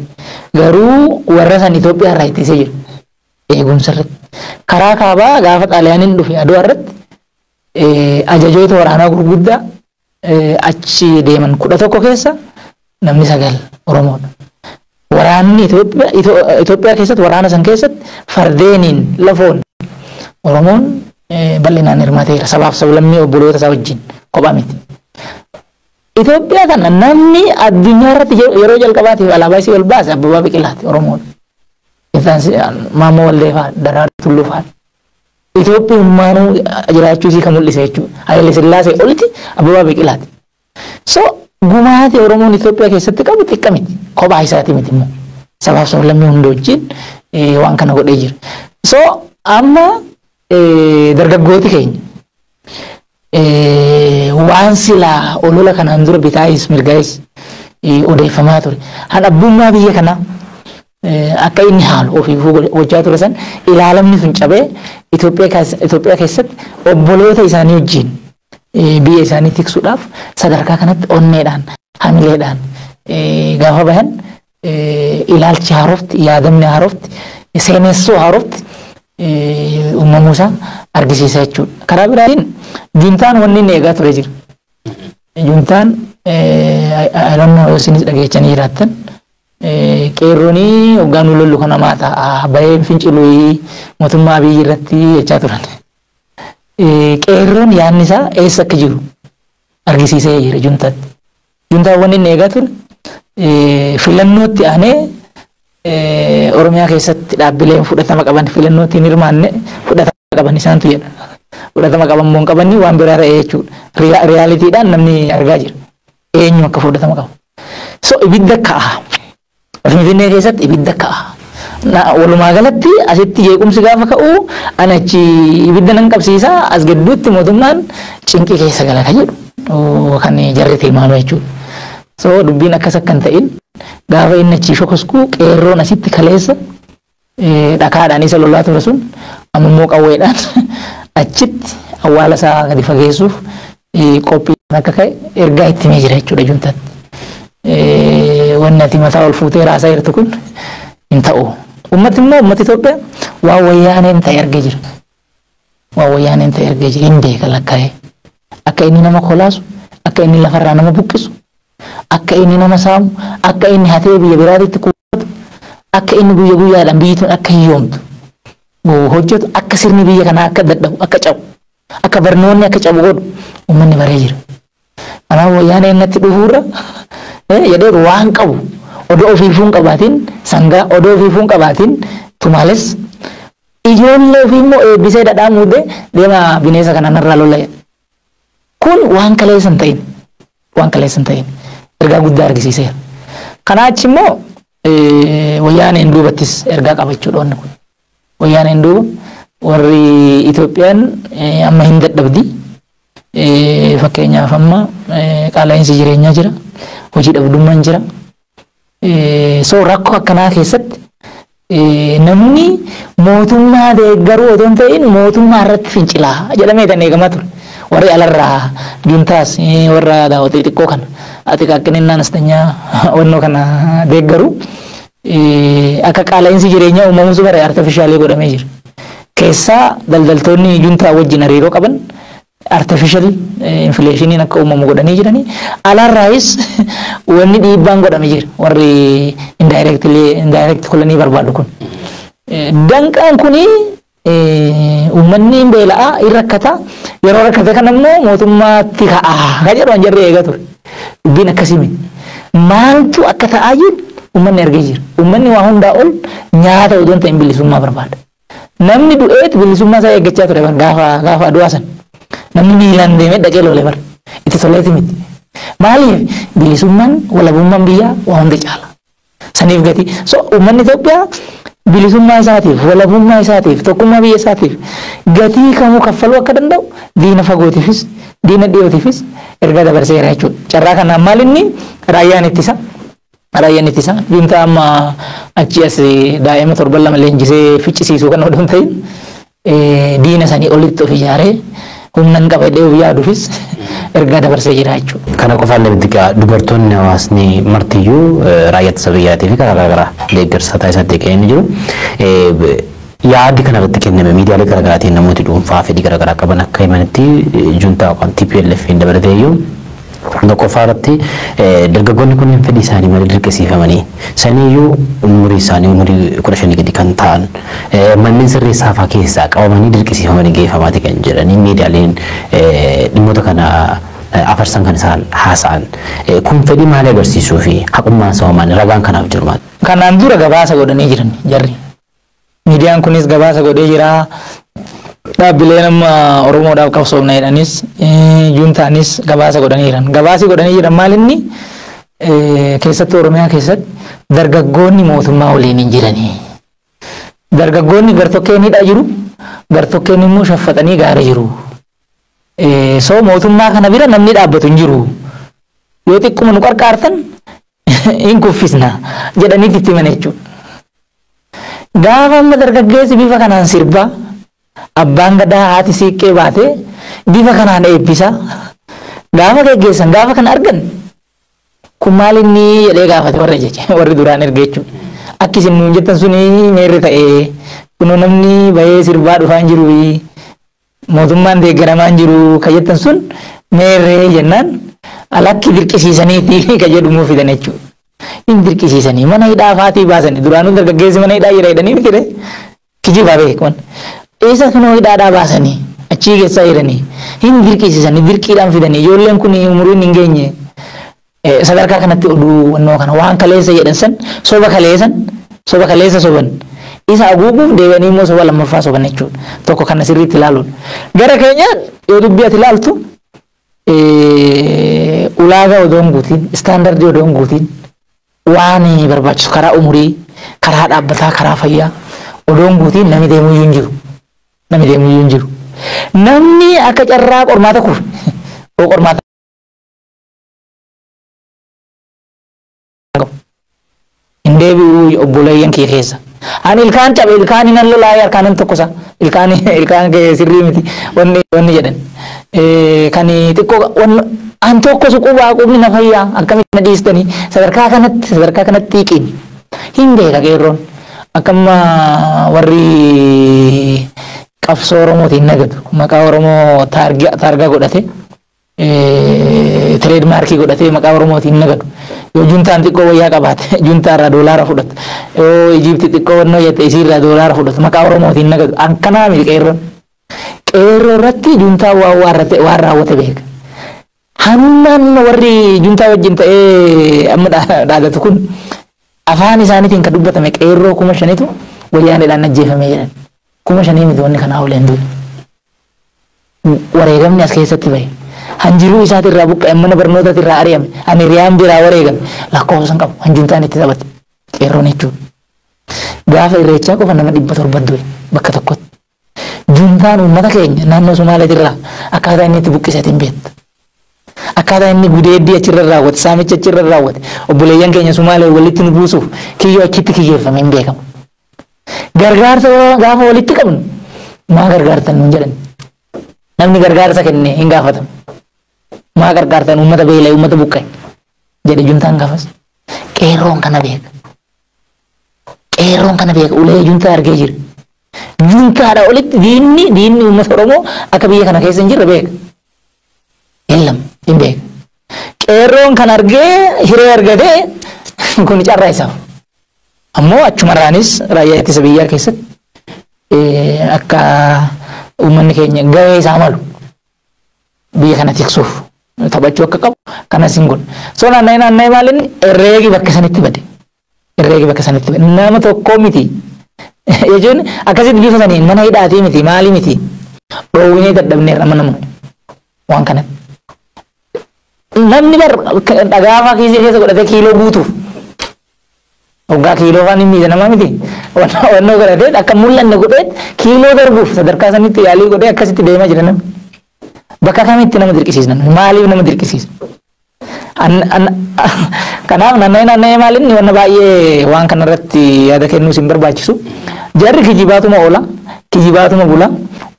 Garuu warra san Itoophiyaa irraa ittisee jira. Eegumsa irratti. Karaa kaabaa gaafa Xaaliyaaniin dhufe Adwaa irratti ajajoota waraanaa gurguddaa achi deeman 11 keessa namni sagal Oromoodha. Waraanni Itoophiyaa keessatti waraana san keessatti fardeeniin lafoon Oromoon bal'inaan hirmaateera. Sabaaf sablammii obboloota isaa wajjin kophaa miti. Itoophiyaa kana namni addunyaa irratti yeroo jalqabaatiif alaabaa isii ol baase Abbabaa Biqilaati, Oromoodha. Maammoo Waldee fa'aa, Daraartuu Tulluu fa'aa. Itoophiyummaanuu jiraachuu isii kan mul'ise jechuudha. Haayile Sillaasee olitti Abbabaa Biqilaati. So gumaati Oromoon Itoophiyaa keessatti qabu xiqqa miti. Kophaa isaati miti immoo. Sabaaf sablammii hunda wajjin waan kana godhee jira. So amma dargaggooti keenya waan silaa olola kanaan dura bitaayis mirgaayis odeeffamaa ture. Han abbummaa biyya kanaa akka inni haalu ofiifuu gochaa ture san ilaalamni sun cabee Itoophiyaa keessatti obboloota isaanii wajjin biyya isaanii tiksuudhaaf sadarkaa kanatti onneedhaan, hamileedhaan gaafa bahan, ilaalchi haarofti, yaadamni haarofti, seenessuu haarofti uumamuu isaa argisiisa jechuudha. Karaa biraatiin juntaan wanni inni eegaa ture jira. Juntaan, I don't know, isinis dhageechanii jiraattan, qeerroonii hoggaa nu lollu kana maa ta'a, bahee finciluu mootummaa biyyi irratti jechaa turan. Qeerroon yaadni isaa eessa akka jiru argisiisee jira juntaatti. Juntaan wanni inni eegaa ture filannootti aanee Oromiyaa keessatti dhaabbileen fudhatama qaban filannootti hin hirmaanne, fudhatama qaban isaantu jedha. Fudhatama qaban moo hin qabanni waan biraa ta'e jechuudha. Realitydhaan namni argaa jira. Eenyu akka fudhatama qabu. So ibidda ka'a. Finfinnee keessatti ibidda ka'a. Walumaa galatti asitti jeequmsi gaafa ka'u ani achi ibidda nan qabsiisaa, as gidduutti mootummaan cinqii keessa gala kan jedhu kan jarri tilmaame jechuudha. So dubbiin akkas akka hin ta'in gaafa inni achi shokoskuu qeerroon asitti kaleessa dhakaadhaan isa lolaa ture sun amma immoo qawweedhaan achitti awwaala isaa gadi fageessuuf qophii akka ka'e ergaa itti himee jira jechuudha juntaatti. Wanni ati mataa ol fuutee raasaa jirtu kun hin ta'u. Ummati immoo, ummati Itoophiyaa waan wayyaaneen ta'e argee jira. Waan wayyaaneen ta'e argee jira, hin beeka lakkaa'ee. Akka inni nama kolaasu, akka inni lafarraa nama buqqisu, akka inni nama saamu, akka inni hatee biyya biraatitti kuufatu, akka inni guyya guyyaadhaan biyyi tun akka hiyyoomtu hojjetu, akka sirni biyya kanaa akka dadhabu, akka cabu, akka barnoonni akka cabu godhu uummanni baree jira. Kanaaf wayyaaneen natti dhufuurra jedhee waan qabu odoo ofiifuu hin qabaatiin sangaa, odoo ofiifuu hin qabaatiin tumaales, ijoollee ofii immoo eebbisee dhadhaa muudee deema bineensa kana narraa lola jedha. Kun waan kaleessa hin ta'in, waan kaleessa hin ta'in ergaa guddaa argisiiseera. Kanaa achi immoo wayyaaneen duubattis ergaa qabachuudha wanni kun. Wayyaaneen duuba warri Itoophiyaan amma hin dadhabdi. Fakkeenyaaf amma qaala'insi jireenyaa jira, hojii dhabdummaan jira. So rakkoo akkanaa keessatti namni mootummaa deeggaruu otoo hin ta'in mootummaa irratti fincilaa jedhamee kan eegamaa ture. Warri alarraa juntaas warra daawwatii xixiqqoo kana xiqaqqininnaan astanyaa wannoo kana deeggaru akka qaala'insi jireenyaa uumamuus bara artificial godhamee jira. Keessaa daldaltoonni juntaa wajjin hariiroo qaban artificial inflationiin akka uumamu godhanii jiranii, alaarraayis wanni dhiibbaan godhame jira, warri indirectly indirect kolonii barbaadu kun. Danqaan kuni uummanni hin beela'aa, hin rakkata, yeroo rakkate kana immoo mootummaatti ka'aa kan jedhu an jarri eegaa ture. Dubbiin akkasii miti. Maaltu akka ta'aa jiru uummanni argee jira. Uummanni waa hundaa ol nyaata otoo hin ta'in bilisummaa barbaada. Namni du'eet bilisummaa isaa eeggachaa ture gaafa adu'aa san. Namni miilaan deemee dhaqee lole bar. Itti toleeti miti. Maaliif? Bilisummaan, walabummaan biyyaa waa hunda caala. Saniif gatii. So uummanni Itoophiyaa bilisummaa isaatiif, walabummaa isaatiif, tokkummaa biyya isaatiif gatii kamuu kaffaluu akka danda'u diina fagootiifis, diina dhiyootiifis ergaa dabarseera jechuudha. Carraa kanaan maal inni raayyaan ittisa. Raayyaan ittisa. Junta amma achi as daa'ima torban 2 leenjisee ficcisiisuu kan odoo hin ta'in diina sanii olitti of ijaaree humna hin qaba jedhee of yaaduufis ergaa dabarsee jira jechuudha. Kana qofaan miti egaa, dubartoonni, hawaasni martiyyuu raayyaa ittisa biyyaatii fi karaa garaagaraa deeggarsa taasisatti kennanii jiru. Yaadi kana irratti kenname miidiyaalee garaagaraatiin namooti dhuunfaa fedhii garaagaraa qaban akka himanitti, juntaa yookaan TPLF hin dabalatee iyyuu, tokkoffaa irratti dargaggoonni kunneen fedhii isaanii malee dirqisiifamanii, saniyyuu umurii isaanii umurii 15 gadi kan ta'an Manneen sirreessaa fa'aa keessaa qabamanii dirqisiifamanii geeffamaati kan jedhanii miidiyaaleen dhimmoota kana afarsan kan isaan haasa'an. Kun fedhii maalii agarsiisuu fi haqummaan sababa maali ragaan kanaaf jiru maali? Kanaan dura gabaasa godhanii jiran jarri. Miidiyaan kunis gabaasa godhee jira. Dhaabbileen amma Oromoodhaaf qabsoofna jedhanis juuntaanis gabaasa godhanii jiran. Gabaasi godhanii jiran maal inni keessattuu Oromiyaa keessatti dargaggoonni mootummaa waliin hin jiranii. Dargaggoonni gartokkeen hidhaa jiru, gartokkeen immoo shaffaxanii gaara jiru. So mootummaa kana bira namni dhaabbatu hin jiru. Yoo xiqquma nu qarqaartan hin kuffisna jedhaniitti itti himan jechuudha. Gaafa amma dargaggeessi bifa kanaan sirbaa, abbaan gadaa haati siiqqee baatee bifa kanaan eebbisa. Gaafa geggeessan gaafa kana argan kun maal inni jedhee gaafate warra jecha warri duraan erge jechuudha. Akki isin nuun jettan suni meerre ta'ee kunoo namni bahee sirbaa dhufaa hin jiru mootummaan deeggaramaa hin jiru ka jettan sun meerree jennaan alakki dirqisiisaniiti ka jedhu immoo fidan jechuudha. Hin dirqisiisanii mana hidhaa faatii baasanii duraanuu dargaggeessi mana hidhaa jira jedhanii miti ree kijibaa beekman. Isa kunoo hidhaadhaa baasanii achii keessaa jiranii hin dirqisiisanii dirqiidhaan fidanii ijoolleen kun umuriin hin geenye sadarkaa kanatti oduu wannoo kana waan kaleessa jedhan san soba kaleessan soba kaleessa soban isa haguuguuf deebi'anii immoo soba lammaffaa soban jechuudha. Tokko kana sirriitti ilaaluun. Gara keenyaan yoo dubbii ati ilaaltu ulaagaa odoo hin guutiin istaandardii odoo hin guutiin waan barbaachisu karaa umurii karaa dhaabbataa karaa fayyaa odoo hin guutiin namni deemuyyuu hin jiru. Namni deemuyyuu hin jiru. Namni akka carraa qormaata kufe qormaata hin deebi'u obboleeyyan kee keessa. Ani ilkaan cabe ilkaan hin lolaa harkaan tokkosa ilkaan ilkaan sirrii miti wanni jedhan. Kan xiqqoo an tokko suqubaa qubni na fayyaa akkamitti na dhiistanii sadarkaa kanatti hiiqiin hin beeka qeerroon akkamma warri qabsoo Oromootiin nagadu maqaa Oromoo taargaa godhate tireed maarkii godhatee maqaa Oromootiin nagadu. Yoo juntaan xiqqoo wayyaa qabaate juntaarraa doolaara fudhatu. Yoo Ijiipti xiqqoo wannoo jette isiirraa doolaara fudhatu maqaa Oromootiin nagadu. Akkanaa miti qeerroon. Qeerroo irratti juntaa waan raawwate beeka. Hanummaan warri juntaa wajjin ta'ee amma dhaadatu kun afaan isaaniitiin kan dubbatame qeerroo 5,000 wayyaaneedhaan ajjeefamee jedhan. 5,000 miti wanni kanaa oleen du'e. Wareegamni as keessatti bahe. Hanjiruu isaatirraa buqqa'e mana barnootaatirraa ari'ame ani riyaan biraa wareegame lakkoofsa hin qabu hanjuntaan itti taphate qeerroon jechuudha. Gaafa irreechaa qofa nama 700 du'e bakka tokkotti. Juntaan uummata keenya naannoo Somaaleetirraa akkaataa inni itti buqqiseetiin hin beektu. Akkaataa inni gudeeddii achirra raawwate saamicha achirra raawwate obboleeyyan keenya Somaalee walitti nu buusuuf kiyyoo achitti kiyyeeffame hin beekamu. Gargaarsa gaafa walitti qabnu maa gargaartan nuun jedhan. Namni gargaarsa kenne hin gaafatamu. Maa gargaartan uummata beela'e uummata buqqa'e jedhe juntaan gaafas. Qeerroon kana beeka. Qeerroon kana beeka ulee juntaa argee jira. Juntaadha olitti diinni uummata Oromoo akka biyya kana keessa hin jirre beeka. Illam hin beeka. Qeerroon kan argee hiree argatee kun carraa isaaf. Ammoo achumarraanis raayyaa ittisa biyyaa keessatti akka uummanni keenya gahee isaa malu biyya kana tiksuuf taphachuu akka qabu kanas hin godhu. So naanna'ee maal inni herreegi bakka sanitti bade. Herreegi bakka sanitti bade. Nama tokkoo miti. Jechuun akkasitti bifa saniin mana hidhaatii miti maalii miti. Dhoowwinee dadhabneerra mana mana waan kanatti. Namni bar dhagaa fa'aa kiisii keessa godhatee kiiloo guutuuf. Hoggaa kiiloo fa'aa ni miidha nama miti. Wannoo godhatee akka mul'anne godhee kiiloo darbuuf sadarkaa sanitti yaalii godhee akkasitti deemaa jira namni. Bakka kamitti nama dirqisiisna? Maaliif nama dirqisiisna? Kanaaf naanna'ee maal inni wanna baay'ee waan kanarratti yaada kennuus hin barbaachisu. Jarri kijibaatuma oola, kijibaatuma bula,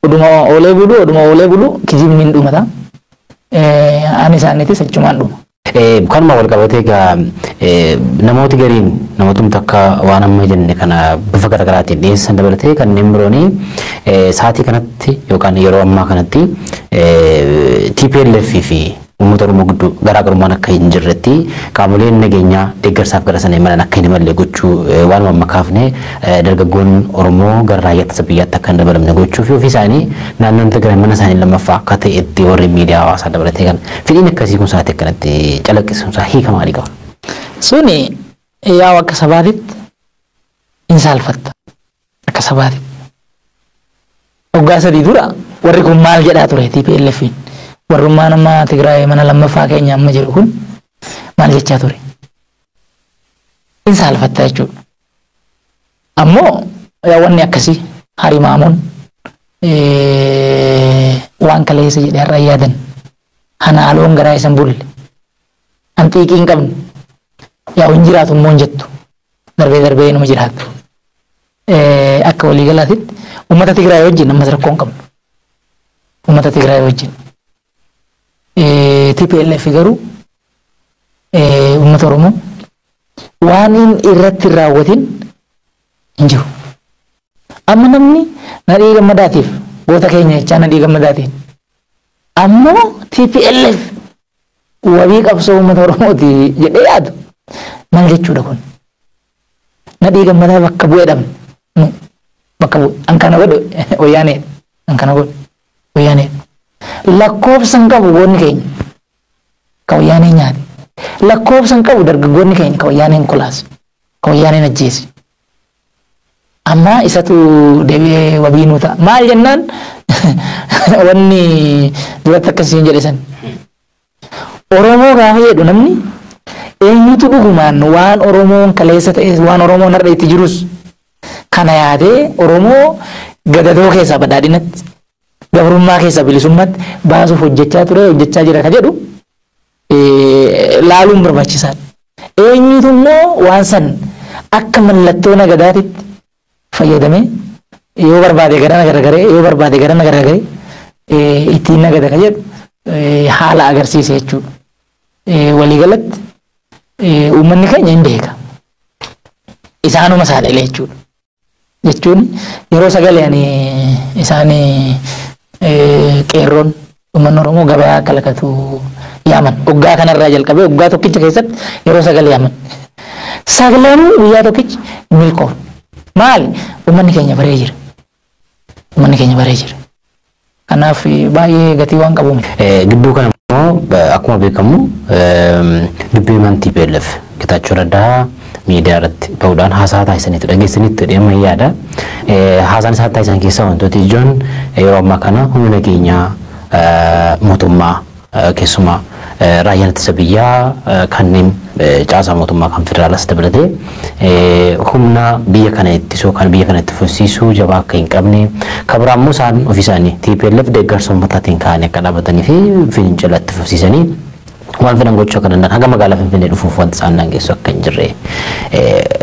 oduma oolee bulu, oduma oolee bulu kijibni hin dhumata. Ani isaaniitis achumaan dhuma. Kanuma wal qabatee egaa namooti gariin namootni akka waan amma jenne kana bifa garaagaraatiin dhiyeessan dabalatee kanneen biroon sa'aatii kanatti yookaan yeroo ammaa kanatti TPLF fi Uummata Oromoo gidduu garaagarummaan akka hin jirretti qaamoleen nageenyaa deeggarsaaf gara sana imalan akka hin imalle gochuu, waanuma amma kaafne dargaggoon Oromoo gara raayyaa ittisa biyyaatti akka hin dabalamne gochuu fi ofii isaanii naannoon Tigraay mana isaanii lammaffaa akka ta'etti warri miidiyaa hawaasaa dabalatee kan fedhiin akkasii kun sa'aatii akkanatti calaqqisuun hiika maalii qaba? Suni yaa'u akka sabaatitti hin saalfatta. Akka sabaatitti. Waggaa 3 dura warri kun maal jedhaa ture TPLFin? Warrummaan amma Tigraay mana lammaffaa keenya amma jedhu kun maal jechaa ture? Hin saalfatta jechuudha. Ammoo wanni akkasii harimaamuun waan kaleessa jedhee har'a yaadan hanaaloon garaa isan bulle an xiiqii hin qabne yaa hin jiraatu immoo hin jettu, darbee darbee inuma jiraatu. Akka waliigalaatitti uummata Tigraay wajjin ammas rakkoo hin qabnu. Uummata Tigraay wajjin. TPLF garuu uummata Oromoo waan inni irratti hin raawwatin hin jiru. Amma namni Nadhii Gammadaatiif goota keenya jechaa Nadhii Gammadaatiin. Ammoo TPLF wabii qabsoo uummata Oromooti jedhee yaadu maal jechuudha kun? Nadhii Gammadaa bakka bu'ee dhabne. Bakka bu'e. An kana godhe wayyaanee. An kana godhe wayyaanee. Lakkoofsa hin qabu goonni keenya ka wayyaanee nyaate. Lakkoofsa hin qabu dargaggoonni keenya ka wayyaaneen kolaase. Ka wayyaaneen ajjeese. Amma isatu deebi'ee wabii nuu ta'a. Maal jennaan wanni duratti akkasiin jedhe san. Oromoo gaafa jedhu namni eenyutu dhugumaan waan Oromoon kaleessa ta'e, waan Oromoon har'a itti jirus kana yaadee Oromoo gadadoo keessaa badhaadhinatti, gabrummaa keessaa bilisummaatti baasuuf hojjechaa ture, hojjechaa jira ka jedhu laaluun barbaachisaadha. Eenyutu immoo waan san akka mallattoo nagadaatitti fayyadamee yoo barbaade garana garagaree, yoo barbaade garana garagaree ittiin nagada ka jedhu haala agarsiisa jechuudha. Waliigalatti uummanni keenya hin beeka. Isaanuma saaxilee jechuudha. Jechuun yeroo sagalee ani isaan qeerroon uummanni Oromoo gabayaa akka lakatu yaaman. Waggaa kanarraa jalqabee waggaa tokkicha keessatti yeroo sagalee yaaman. Sagaleen guyyaa tokkichi milkoofne. Maali? Uummanni keenya baree jira. Uummanni keenya baree jira. Kanaaf baay'ee gatii waan qabu miti. Gidduu kana immoo akkuma beekamu dubbii himaan TPLF Getaachoo Raddaa miidiyaa irratti bahuudhaan haasaa taasisaniitu dhageessaniitu jedhee yaada. Haasaan isaan taasisan keessaa wantooti ijoon yeroo ammaa kana humna nageenyaa mootummaa, keessumaa raayyaan ittisa biyyaa, kanneen caasaa mootummaa kan federaalas dabalatee humna biyya kana ittisuu kan biyya kana itti fufsiisuu jabaa akka hin qabne, kan biraa immoo isaan ofii isaanii TPLF deeggarsa uummataatiin ka'anii akka dhaabbatanii fi fincila itti fufsiisanii waan fedhan gochuu akka danda'an, haga magaalaa Finfinnee dhufuuf wanti isaan daangessu akka hin jirre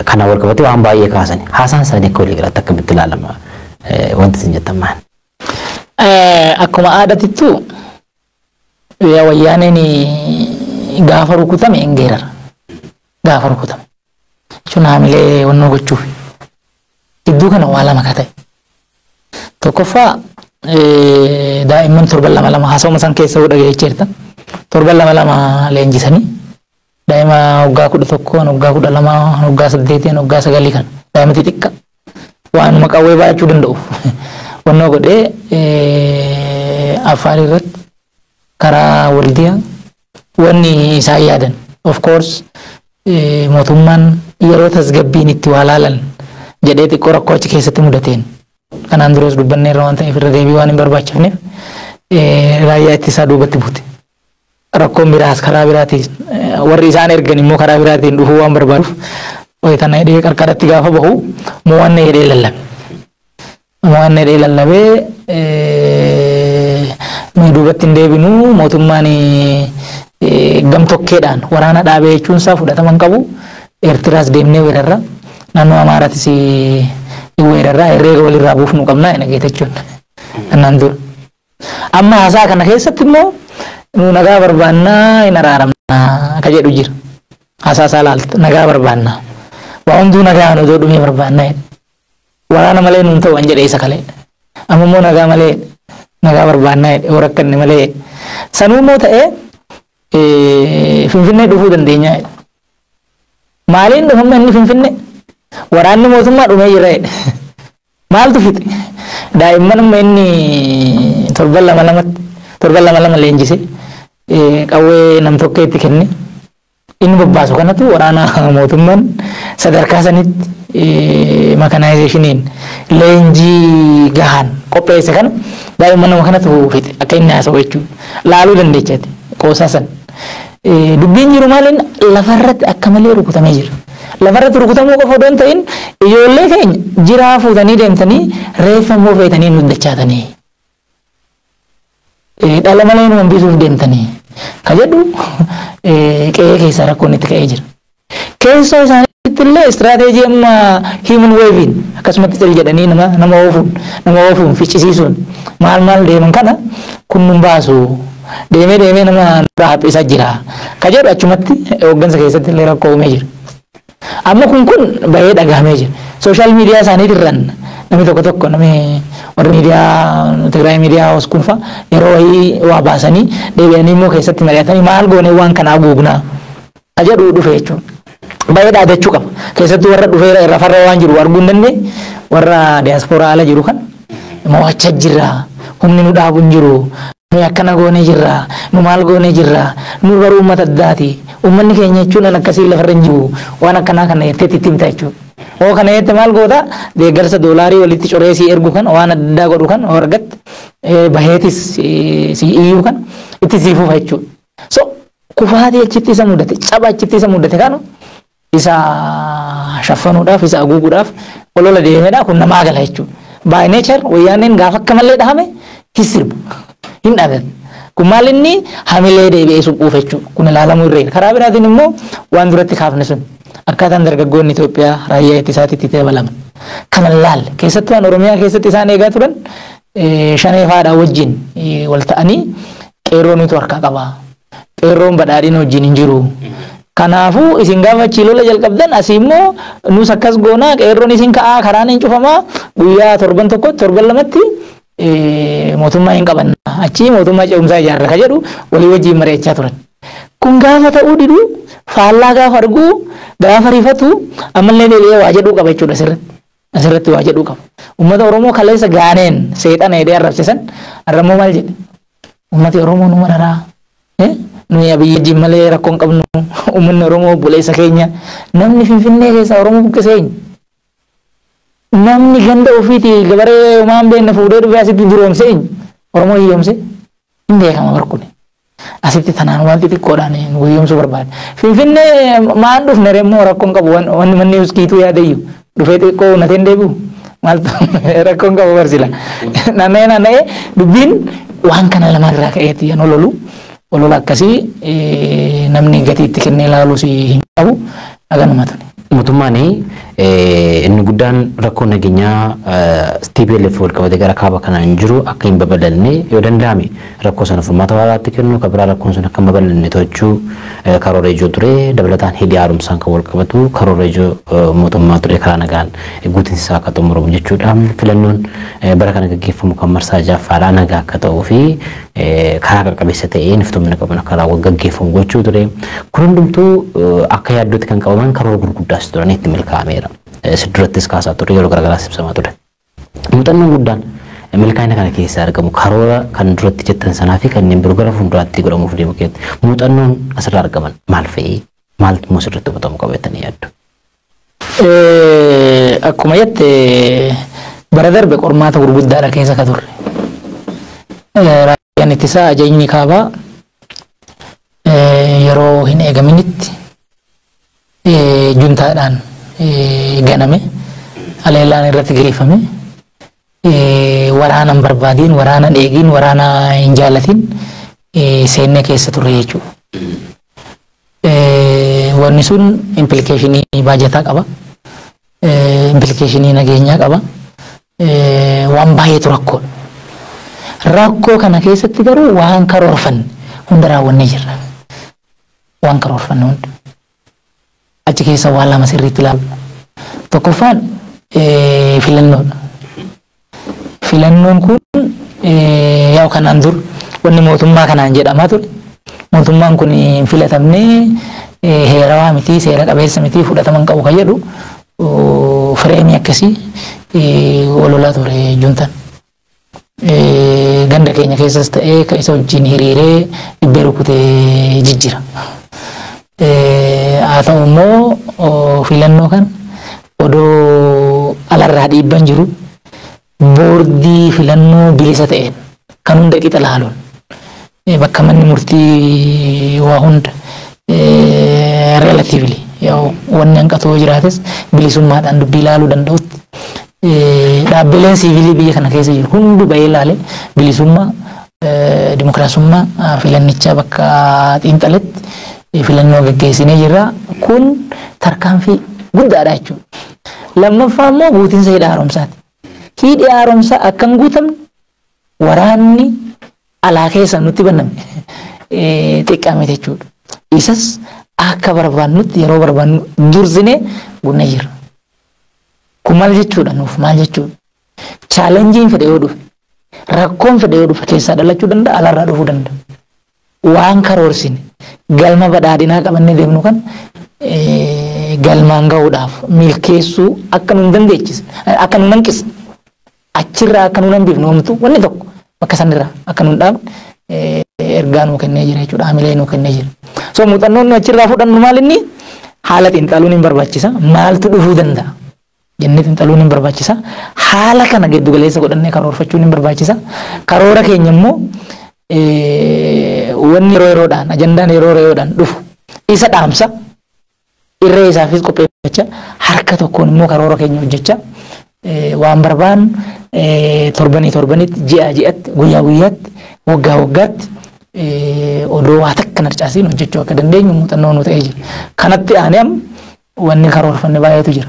kana wal qabatee waan baay'ee kaasan. Haasaan isaanii akka walii galaatti akkamitti ilaalama? Wanti isin jettan maal? Akkuma aadaatittu wayyaaneen gaafa rukutame hin geerara. Gaafa rukutame. Jechuun haamilee wannoo gochuuf. Gidduu kana waa lama ka ta'e. Tokkoffaa, daa'imman torban lama lama haasawuma san keessa dhageecheerta. Torban lama lama leenjisanii daa'ima waggaa 11, waggaa 12, waggaa 8, waggaa 9 kana daa'ima xixiqqa waanuma qawwee baachuu danda'uuf wannoo godhee Affaar irratti karaa Waldiyaa wanni isaan yaadan, of course, mootummaan yeroo tasgabbiin itti waa laalan jedhee xiqqoo rakkoo achi keessatti mudateen kanaan duras dubbanneerra waan ta'eef irra deebii waan hin barbaachifneef raayyaa ittisaa duubatti bute. Rakkoon biraas karaa biraatiin warri isaan ergan immoo karaa biraatiin dhufuu waan barbaaduuf tana hidhee qarqaratti gaafa bahu mo'anne hidhee lallabe. Mo'anne hidhee lallabee nuyi duubatti hin deebinu, mootummaan gamtokkeedhaan waraana dhaabee jechuun isaa fudhatama hin qabu. Eertiraas deemnee weerarra. Naannoo Amaaraatis weerarra, herreega walirraa buufnu qabna jechuun. Kanaan dura. Amma haasaa kana keessatti immoo nu nagaa barbaannaa, hin araaramnaa akka jedhu jira. Haasaa isaa laalta, nagaa barbaannaa. Waa hunduu nagaa odoo dhumee barbaannaa. Waraana malee nuun ta'u an jedhe isa kalee. Amma immoo nagaa malee, nagaa barbaannaa jedhe, yoo rakkanne malee. Sanuu immoo ta'ee Finfinnee dhufuu dandeenya jedhe. Maaliin dhufamma inni Finfinnee? Waraanni mootummaa dhumee jira jedhe. Maaltu fixe? Daa'imman amma inni torban lama lamatti torban lama lama leenjise, qawwee nam tokkeetti kenne, inni bobbaasu kanatu waraana mootummaan sadarkaa sanitti mechanizationiin leenjii gahaan qopheesse kana daa'imman nama kanatu fixe akka inni haasa'u jechuudha. Laaluu dandeechaati qoosaa san. Dubbiin jiru maaliin lafarratti akka malee rukutamee jira. Lafarratti rukutamuu qofa odoo hin ta'in, ijoollee keenya jiraa fuutanii deemtanii reeffa immoo feetanii nu dachaatanii. Dhala malee nu hambisuuf deemtanii. Ka jedhu qe'ee keessa rakkoon itti ka'ee jira. Keessoo isaaniitti illee istiraateejii amma human waving akkasumatti cal jedhanii nama oofuun ficcisiisuun maal maal deeman kana kun nun baasu, deemee deemee nama nurraa haphisaa jira. Ka jedhu achumatti hooggansa keessatti illee rakkoo uumee jira. Amma kun bahee dhagahamee jira. Social media isaaniitirraan namni tokko tokko, namni warri miidiyaa Tigraay Media House kun fa'a, yeroo wayii waa baasanii deebi'anii immoo keessatti mari'atanii maal goonee waan kanaa guugnaa ka jedhu dhufe jechuudha. Bahee dhaadachuu qaba. Keessattuu warra dhufee rafarra waan jiru arguu hin dandeenye, warra diyaaspooraa ala jiru kan mo'achaa jirra. Humni nu dhaabu hin jiru. Nu akkana goonee jirra. Nu maal goonee jirra. Nu garuu uummata addaati. Uummanni keenya jechuun an akkasii lafarra hin jiru. Waan akkanaa kana jettee itti himta jechuudha. Hoo kana jette maal goota? Deeggarsa doolaarii walitti coree sii ergu kan waan adda addaa godhu kan hoo argatte, baheetis sii iyyuu kan itti sii fufa jechuudha. So kufaatii achitti isa mudate, caba achitti isa mudate kana isa shaffanuudhaaf, isa haguuguudhaaf olola deemedha, kun namaa gala jechuudha. By nature wayyaaneen gaafa akka malee dhahame hin sirbu, hin dhaabatu. Kun maal inni hamilee deebi'ee suphuuf jechuudha. Kun ilaalamuu irra. Karaa biraatiin immoo waan duratti kaafne sun, akkaataan dargaggoonni Itoophiyaa raayyaa ittisaatitti dabalaman. Kana laalle keessattuu waan Oromiyaa keessatti isaan eegaa turan, shanee faadhaa wajjin wal ta'anii qeerroo nutu harkaa qaba. Qeerroon badhaadhina wajjin hin jiru. Kanaafuu isin gaafa achii lola jalqabdan, asii immoo nus akkas goonaa, qeerroon isin ka'aa, karaan hin cufamaa, guyyaa torban tokkotti torban lamatti mootummaa hin qabanna, achii mootummaa ce'umsaa ijaarra ka jedhu walii wajjin mari'achaa turan. Kun gaafa ta'uu didu, faallaa gaafa arguu, gaafa rifatu, ammallee deebi'ee waa jedhuu qaba jechuudha asirratti. Asirratti waa jedhuu qaba. Uummata Oromoo kaleessa gaaneen seexana jedhee arrabsisan arrammoo maal jedhe? Uummati Oromoo nu mararaa. Nuyi Abiyyi wajjin malee rakkoo hin qabnu. Uummanni Oromoo obboleessa keenya. Namni Finfinnee keessaa Oromoo buqqisee eenyu? Namni ganda ofiitii gabaree homaa hin beekne fuudhee dhufee asitti duroomse eenyu? Oromoo hiyyoomse hin beekama barkune. Asitti tanaan waan xixiqqoodhaan nu hiyyoomsuu barbaade. Finfinnee maan dhufne immoo rakkoo hin qabu, wanni manni uskiituu yaadayyu dhufee xixiqqoo nateen deebi'u maaltu rakkoo hin qabu barsila. Naanna'ee naanna'ee dubbiin waan kana lamaan irraa ka'eetti yan ololu. Olola akkasii namni gatii itti kennee ilaaluus hin qabu, haganuma ture. Mootummaan inni guddaan rakkoo nageenyaa TPLF wal qabatee gara kaaba kanaan jiru akka hin babal'anne, yoo danda'ame rakkoo sana furmaata waaraatti kennu, kan biraa rakkoon sun akka hin babal'anne to'achuu karoora ijoo ture. Dabalataan hidhi haaromsaan kan wal qabatu karoora ijoo mootummaa ture, karaa nagaan guutinsi isaa akka xumuramu jechuudha. Filannoon bara kana gaggeeffamu kan marsaa ja'affaadhaa nagaa akka ta'uu fi karaa qaqqabeessa ta'een iftoomina qabuun akka raawwatu gaggeeffamu gochuu ture. Kun hundumtuu akka yaaddootti kan qabaman karoora gurguddaas turan, itti milkaa'ameera. Durattis kaasaa ture, yeroo garaagaraas ibsamaa ture. Muuxannoon guddaan milkaa'ina kana keessaa argamu, karoora kan duratti jettan sanaa fi kanneen biroo gara fuulduraatti godhamuuf deemu keessatti muuxannoon asirraa argaman maal fa'i? Maaltu immoo sirriitti hubatamuu qaba jettanii yaaddu? Akkuma jette, bara darbe qormaata gurguddaadha keessa ka turre. Raayyaan ittisaa ajajni kaabaa yeroo hin eegaminitti juntaadhaan ganame, haleellaan irratti geeffame, waraana hin barbaadiin, waraana hin eegiin, waraana hin jaalatin seennee keessa turre jechuudha. Wanni sun implicationii baajataa qaba. Implicationii nageenyaa qaba. Waan baay'eetu rakkoodha. Rakkoo kana keessatti garuu waan karoorfanne hunda raawwannee jirra. Waan karoorfanne hunda. Achi keessa waan lama sirriitti ilaalu. Tokkoffaan filannoodha. Filannoon kun yaa'u kanaan dur wanni mootummaa kanaan jedhamaa ture. Mootummaan kun hin filatamne, heerawaa miti, seera qabeessa miti, fudhatama hin qabu kan jedhu fireemii akkasii ololaa ture juntan. Ganda keenya keessas ta'ee kan isa wajjin hiriiree dhibbee rukutee jijjira. Haa ta'u immoo filannoo kan odoo alarraa dhiibban jiru boordii filannoo bilisa ta'een kan hunda qixa laaluun bakka manni murtii waa hunda relatively wanni hanqatoo jiraates bilisummaadhaan dubbii ilaaluu danda'utti dhaabbileen siivilii biyya kana keessa jiru hundi bahee ilaale bilisummaa dimokiraasummaa filannichaa bakka xiinxaletti filannoo gaggeessinee jirra. Kun tarkaanfii guddaadha jechuudha. Lammaffaa immoo guutinsa hidha haaromsaati. Hidhi haaromsaa akka hin guutamne waraanni alaa keessa nutti banname xiqqaa miti jechuudha. Isas akka barbaannutti yeroo barbaannu dursinee guunnee jirra. Kun maal jechuudha nuuf maal jechuudha? Chaalenjiin fedhe yoo dhufe, rakkoon fedhe yoo dhufe keessaa dhalachuu danda'a, alaarraa dhufuu danda'a. Waan karoorsine galma badhaadhinaa qabannee deemnu kan galmaan gahuudhaaf milkeessuu akka nu hin dandeechisne, akka nu hanqisne, achirraa akka nu hambifne homtuu wanni tokko bakka sanirraa akka nu hin dhaabne ergaa nuu kennee jira jechuudha, hamilee nuu kennee jira. So muuxannoon nu achirraa fudhannu maal inni haala xiinxaluun hin barbaachisa, maaltu dhufuu danda'a jennee xiinxaluun hin barbaachisa, haala kana giddu galeessa godhannee karoorfachuun hin barbaachisa. Karoora keenya immoo wanni yeroo yeroodhaan ajandaan yeroo yeroodhaan dhufu isa dhaamsa irree isaafis qopheeffachaa harka tokkoon immoo karoora keenya hojjechaa waan barbaannu torbanii torbanitti, ji'a ji'atti, guyyaa guyyaatti, waggaa waggaatti odoo waa takka narcaasiin hojjechuu akka dandeenyu muuxannoo nu ta'ee jira. Kanatti aanee amma wanni karoorfanne baay'eetu jira.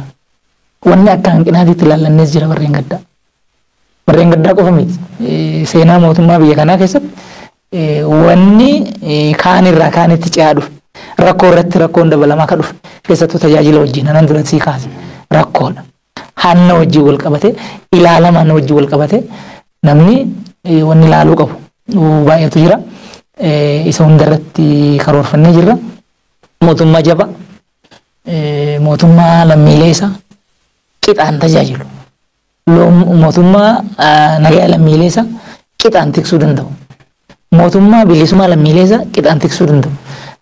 Wanni akka hanqinaatiitti ilaallannees jira warreen gaddaa. Warreen gaddaa qofa miti. Seenaa mootummaa biyya kanaa keessatti wanni kaanirraa kaanitti ce'aa dhufe. Rakkoo irratti rakkoon dabalamaa akka dhufe keessattuu tajaajila wajjin anan duratti sii kaase rakkoodha. Hanna wajjin wal qabate, ilaalama hanna wajjin wal qabate namni wanni ilaaluu qabu baay'eetu jira. Isa hundarratti karoorfannee jirra. Mootummaa jabaa, mootummaa lammiilee isaa qixaan tajaajilu, mootummaa nagaa lammiilee isaa qixaan tiksuu danda'u, mootummaa bilisummaa lammiilee isaa qixaan tiksuu danda'u.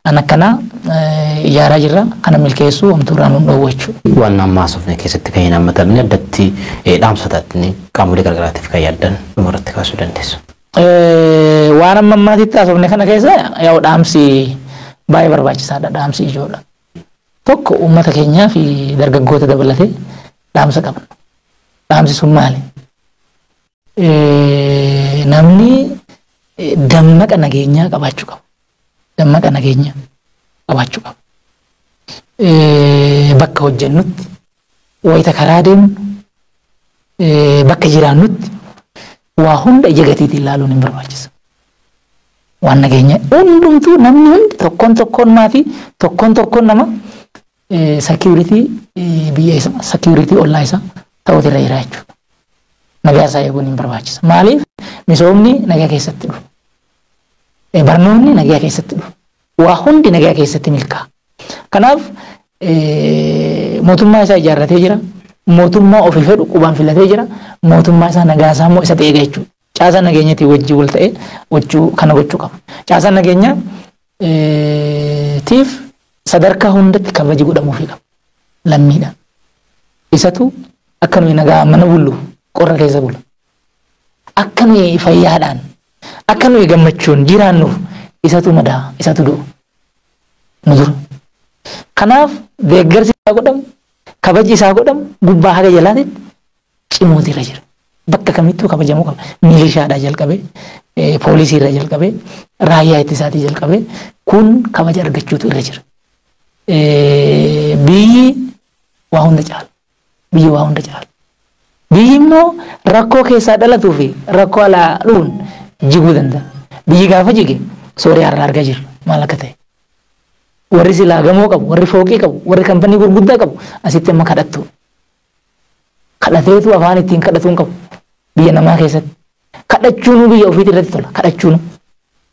Kan akkanaa ijaaraa jirra. Kana milkeessuu homtuurraa nuun dhoowwu jechuudha. Waan amma haasofne keessatti kan hin hammatamne addatti dhaamsataatti qaamolee garagaraatiif kan yaaddan dhumarratti kaasuu dandeessu. Waan amma ammaatitti haasofne kana keessa yaa'u dhaamsi baay'ee barbaachisaadha. Dhaamsi ijoodha. Tokko uummata keenyaa fi dargaggoota dabalatee dhaamsa qabna. Dhaamsi sun maali? Namni dammaqa nageenyaa qabaachuu qaba. Dammaqa nageenyaa qabaachuu qaba. Bakka hojjennutti, wayita karaa deemnu, bakka jiraannutti waa hunda ija gatiitiin ilaaluun hin barbaachisa. Waan nageenya hundumtuu namni hundi tokkoon tokkoon maatii tokkoon tokkoon nama security biyya isaa, security ollaa isaa ta'uutu irra jira jechuudha. Nagaa isaa eeguun hin barbaachisa. Maaliif misoomni nagaa keessatti dhufa. Barnoonni nagaa keessatti dhufa. Waa hundi nagaa keessatti milkaa'a. Kanaaf mootummaa isaa ijaarratee jira. Mootummaa ofii fedhu qubaan filatee jira. Mootummaa isaa nagaa isaa immoo isa eega jechuudha. Caasaa nageenyatiin wajjin wal ta'ee gochuu kana gochuu qaba. Caasaan nageenyaa tiif sadarkaa hundatti kabaji godhamuufii qaba. Lammiidhaan. Isatu akka nuyi nagaa mana bullu qorra keessa bula. Akka nuyi fayyaadhaan, akka nuyi gammachuun jiraannuuf isatu madaa, isatu du'u. Nu dura. Kanaaf deeggarsi isaa godhamu, kabaji isaa godhamu gubbaa haga jalaatitti cimuutu irra jira. Bakka kamittuu kabajamuu qaba. Milishaadhaa jalqabee, poolisii irra jalqabee, raayyaa ittisaatii jalqabee kun kabaja argachuutu irra jira. Biyyi waa hunda caala. Biyyi waa hunda caala. Biyyi immoo rakkoo keessaa dhalatuu fi rakkoo alaa dhufuun jiguu danda'a. Biyyi gaafa jige Sooriyaa irraa argaa jirra maal akka ta'e. Warri silaa gamoo qabu, warri fooqii qabu, warri kampanii gurguddaa qabu asitti amma kadhattu. Kadhateetu afaan ittiin kadhatuun qabu biyya namaa keessatti. Kadhachuunuu biyya ofiitii irratti tola. Kadhachuunuu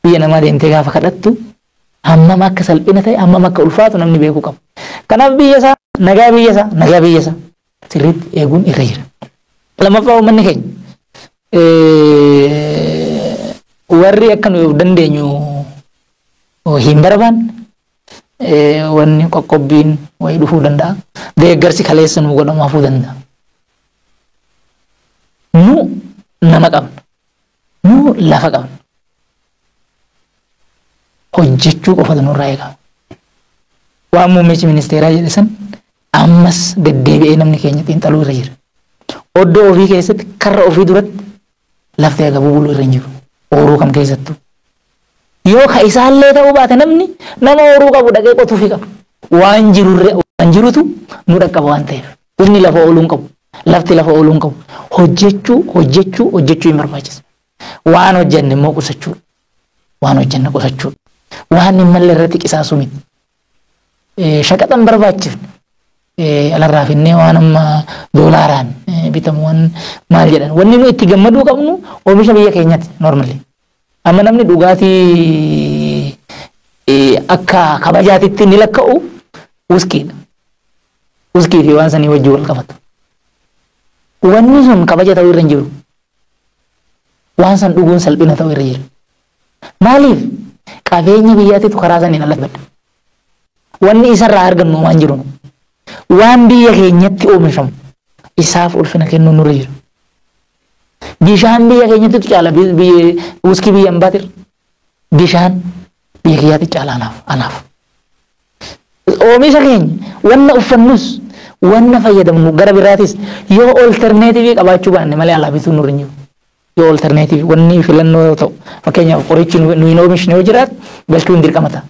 biyya namaa deemtee gaafa kadhattu Hammam akka salphina ta'e, hammam akka ulfaatu namni beekuu qaba. Kanaaf biyya isaa, nagaa biyya isaa, nagaa biyya isaa sirriitti eeguun irra jira. Lammaffaa, uummanni keenya warri akka nuyi of dandeenyu hin barbaanne, wanni qoqqobbiin wayii dhufuu danda'a. Deeggarsi kaleessa nu godhamu hafuu danda'a. Nu nama qabna. Nu lafa qabna. Hojjechuu qofatu nurraa eegama. Waan muummichi ministeeraa jedhe san ammas deddeebi'ee namni keenya xiinxaluu irra jira. Oddoo ofii keessatti, karra ofii duratti lafti agabuu buluu irra hin jiru. Ooruu kam keessattuu. Yoo ka isaallee ta'uu baate, namni nama ooruu qabu dhaqee qotuufii qaba. Waan jirurre waan jirutu nu dhaqqaba waan ta'eef. Humni lafa ooluu hin qabu. Lafti lafa ooluu hin qabu. Hojjechuu, hojjechuu, hojjechuu hin barbaachisa. Waan hojjenne immoo qusachuu. Waan hojjenne qusachuu. Waan hin malle irratti qisaasuu miti. Shaqaxa hin barbaachifne alarraa finnee, waan amma doolaaraan bitamu, waan maal jedhan, wanni nu itti gammaduu qabnu oomisha biyya keenyatti normally. Amma namni dhugaatii akka kabajaatitti ni lakka'u wuskiidha. Wuskii fi waan sanii wajjin wal qabatu. Wanni sun kabaja ta'uu irra hin jiru. Waan san dhuguun salphina ta'uu irra jira. Maaliif? Qabeenya biyyaatitu karaa saniin alatti badda. Wanni isarraa argannu waan jiru. Waan biyya keenyatti oomishamu isaaf ulfina kennuun nurra jira. Bishaan biyya keenyatti caala wuskii biyya hambaatirra. Bishaan biyya kiyyaatti caala anaaf. Oomisha keenya, wanna uffannus, wanna fayyadamnu gara biraatis yoo alternative qabaachuu baanne malee alaa bituun nurra hin jiru. Yoo alternative, wanni filannoo yoo ta'u, fakkeenyaaf qorichi nu hin oomishne yoo jiraate, galchuun dirqama ta'a.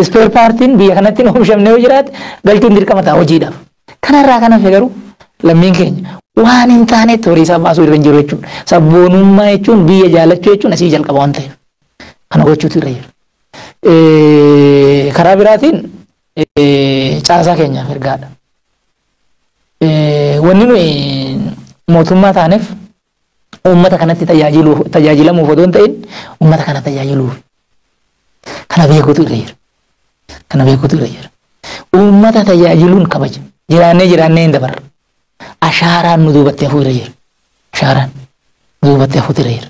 Spare partiin biyya kanatti hin oomishamne yoo jiraate, galchuun dirqama ta'a hojiidhaaf. Kanarraa kan hafe garuu lammiin keenya waan hin taanetti horii isaa baasuu irra hin jiru jechuudha. Sabboonummaa jechuun, biyya jaalachuu jechuun asii jalqaba waan ta'eef kana gochuutu irra jira. Karaa biraatiin caasaa keenyaaf ergaadha. Wanni nuyi mootummaa taaneef uummata kanatti tajaajilamuuf otoo hin ta'in uummata kana tajaajiluuf. Kana beekuutu irra jira. Kana beekuutu irra jira. Uummata tajaajiluun kabaja. Jiraannee jiraannee hin dabarra. Ashaaraan nu duubatti hafuu irra jira. Ashaaraan duubatti hafuutu irra jira.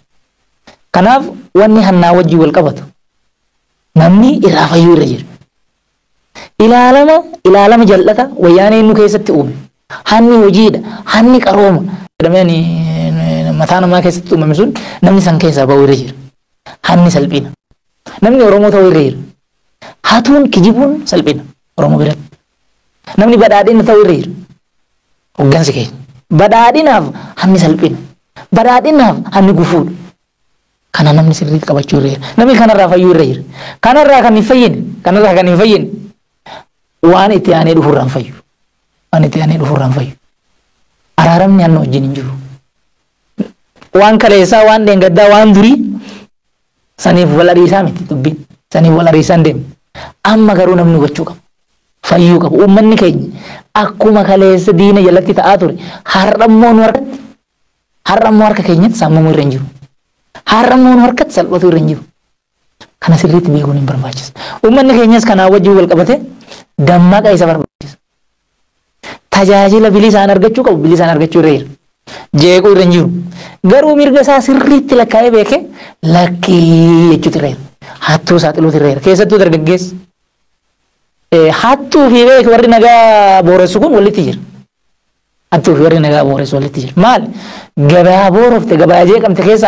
Kanaaf wanni hannaa wajjin wal qabatu namni irraa fayyuu irra jira. Ilaalama jal'ata wayyaanee nu keessatti uume. Hanni hojiidha, hanni qarooma jedhamee mataa namaa keessatti uumame sun namni san keessaa ba'uu irra jira. Hanni salphina. Namni Oromoo ta'uu irra jira. Hatuun, kijibuun salphina Oromoo biratti. Namni badhaadhina ta'uu irra jira. Hoggansi keenya. Badhaadhinaaf hanni salphina. Badhaadhinaaf hanni gufuudha. Kana namni sirriitti qabachuu irra jira. Namni kanarraa fayyuu irra jira. Kanarraa kan hin fayyine, kanarraa kan hin fayyine waan itti aanee dhufurraa hin fayyu. Waan itti aanee dhufurraa hin fayyu. Araaramni hanna wajjin hin jiru. Waan kaleessaa, waan dheengaddaa, waan durii saniif wal ariisaa miti dubbiin. Saniif wal ariisaa hin deemu. Amma garuu namni hubachuu qaba. Fayyuu qaba. Uummanni keenya akkuma kaleessa diina jalatti ta'aa ture, har'a immoo nu harkatti, har'a immoo harka keenyatti saamamuu irra hin jiru. Har'a immoo nu harkatti salphatu irra hin jiru. Kana sirriitti beekuun hin barbaachisa. Uummanni keenyas kanaa wajjin wal qabate dammaqa isa barbaachisa. Tajaajila bilisaan argachuu qabu bilisaan argachuu irra jira. Jeequu irra hin jiru. Garuu mirga isaa sirriitti lakkaa'ee beekee lakkii jechuutu irra jira. Hattuu saaxiluutu irra jira. Keessattuu dargaggeessi. Hattuu fi beek warri nagaa booressu kun walitti jira. Hattuu fi warri nagaa booressu walitti jira. Maali? Gabaa boorofte, gabaa jeeqamte keessa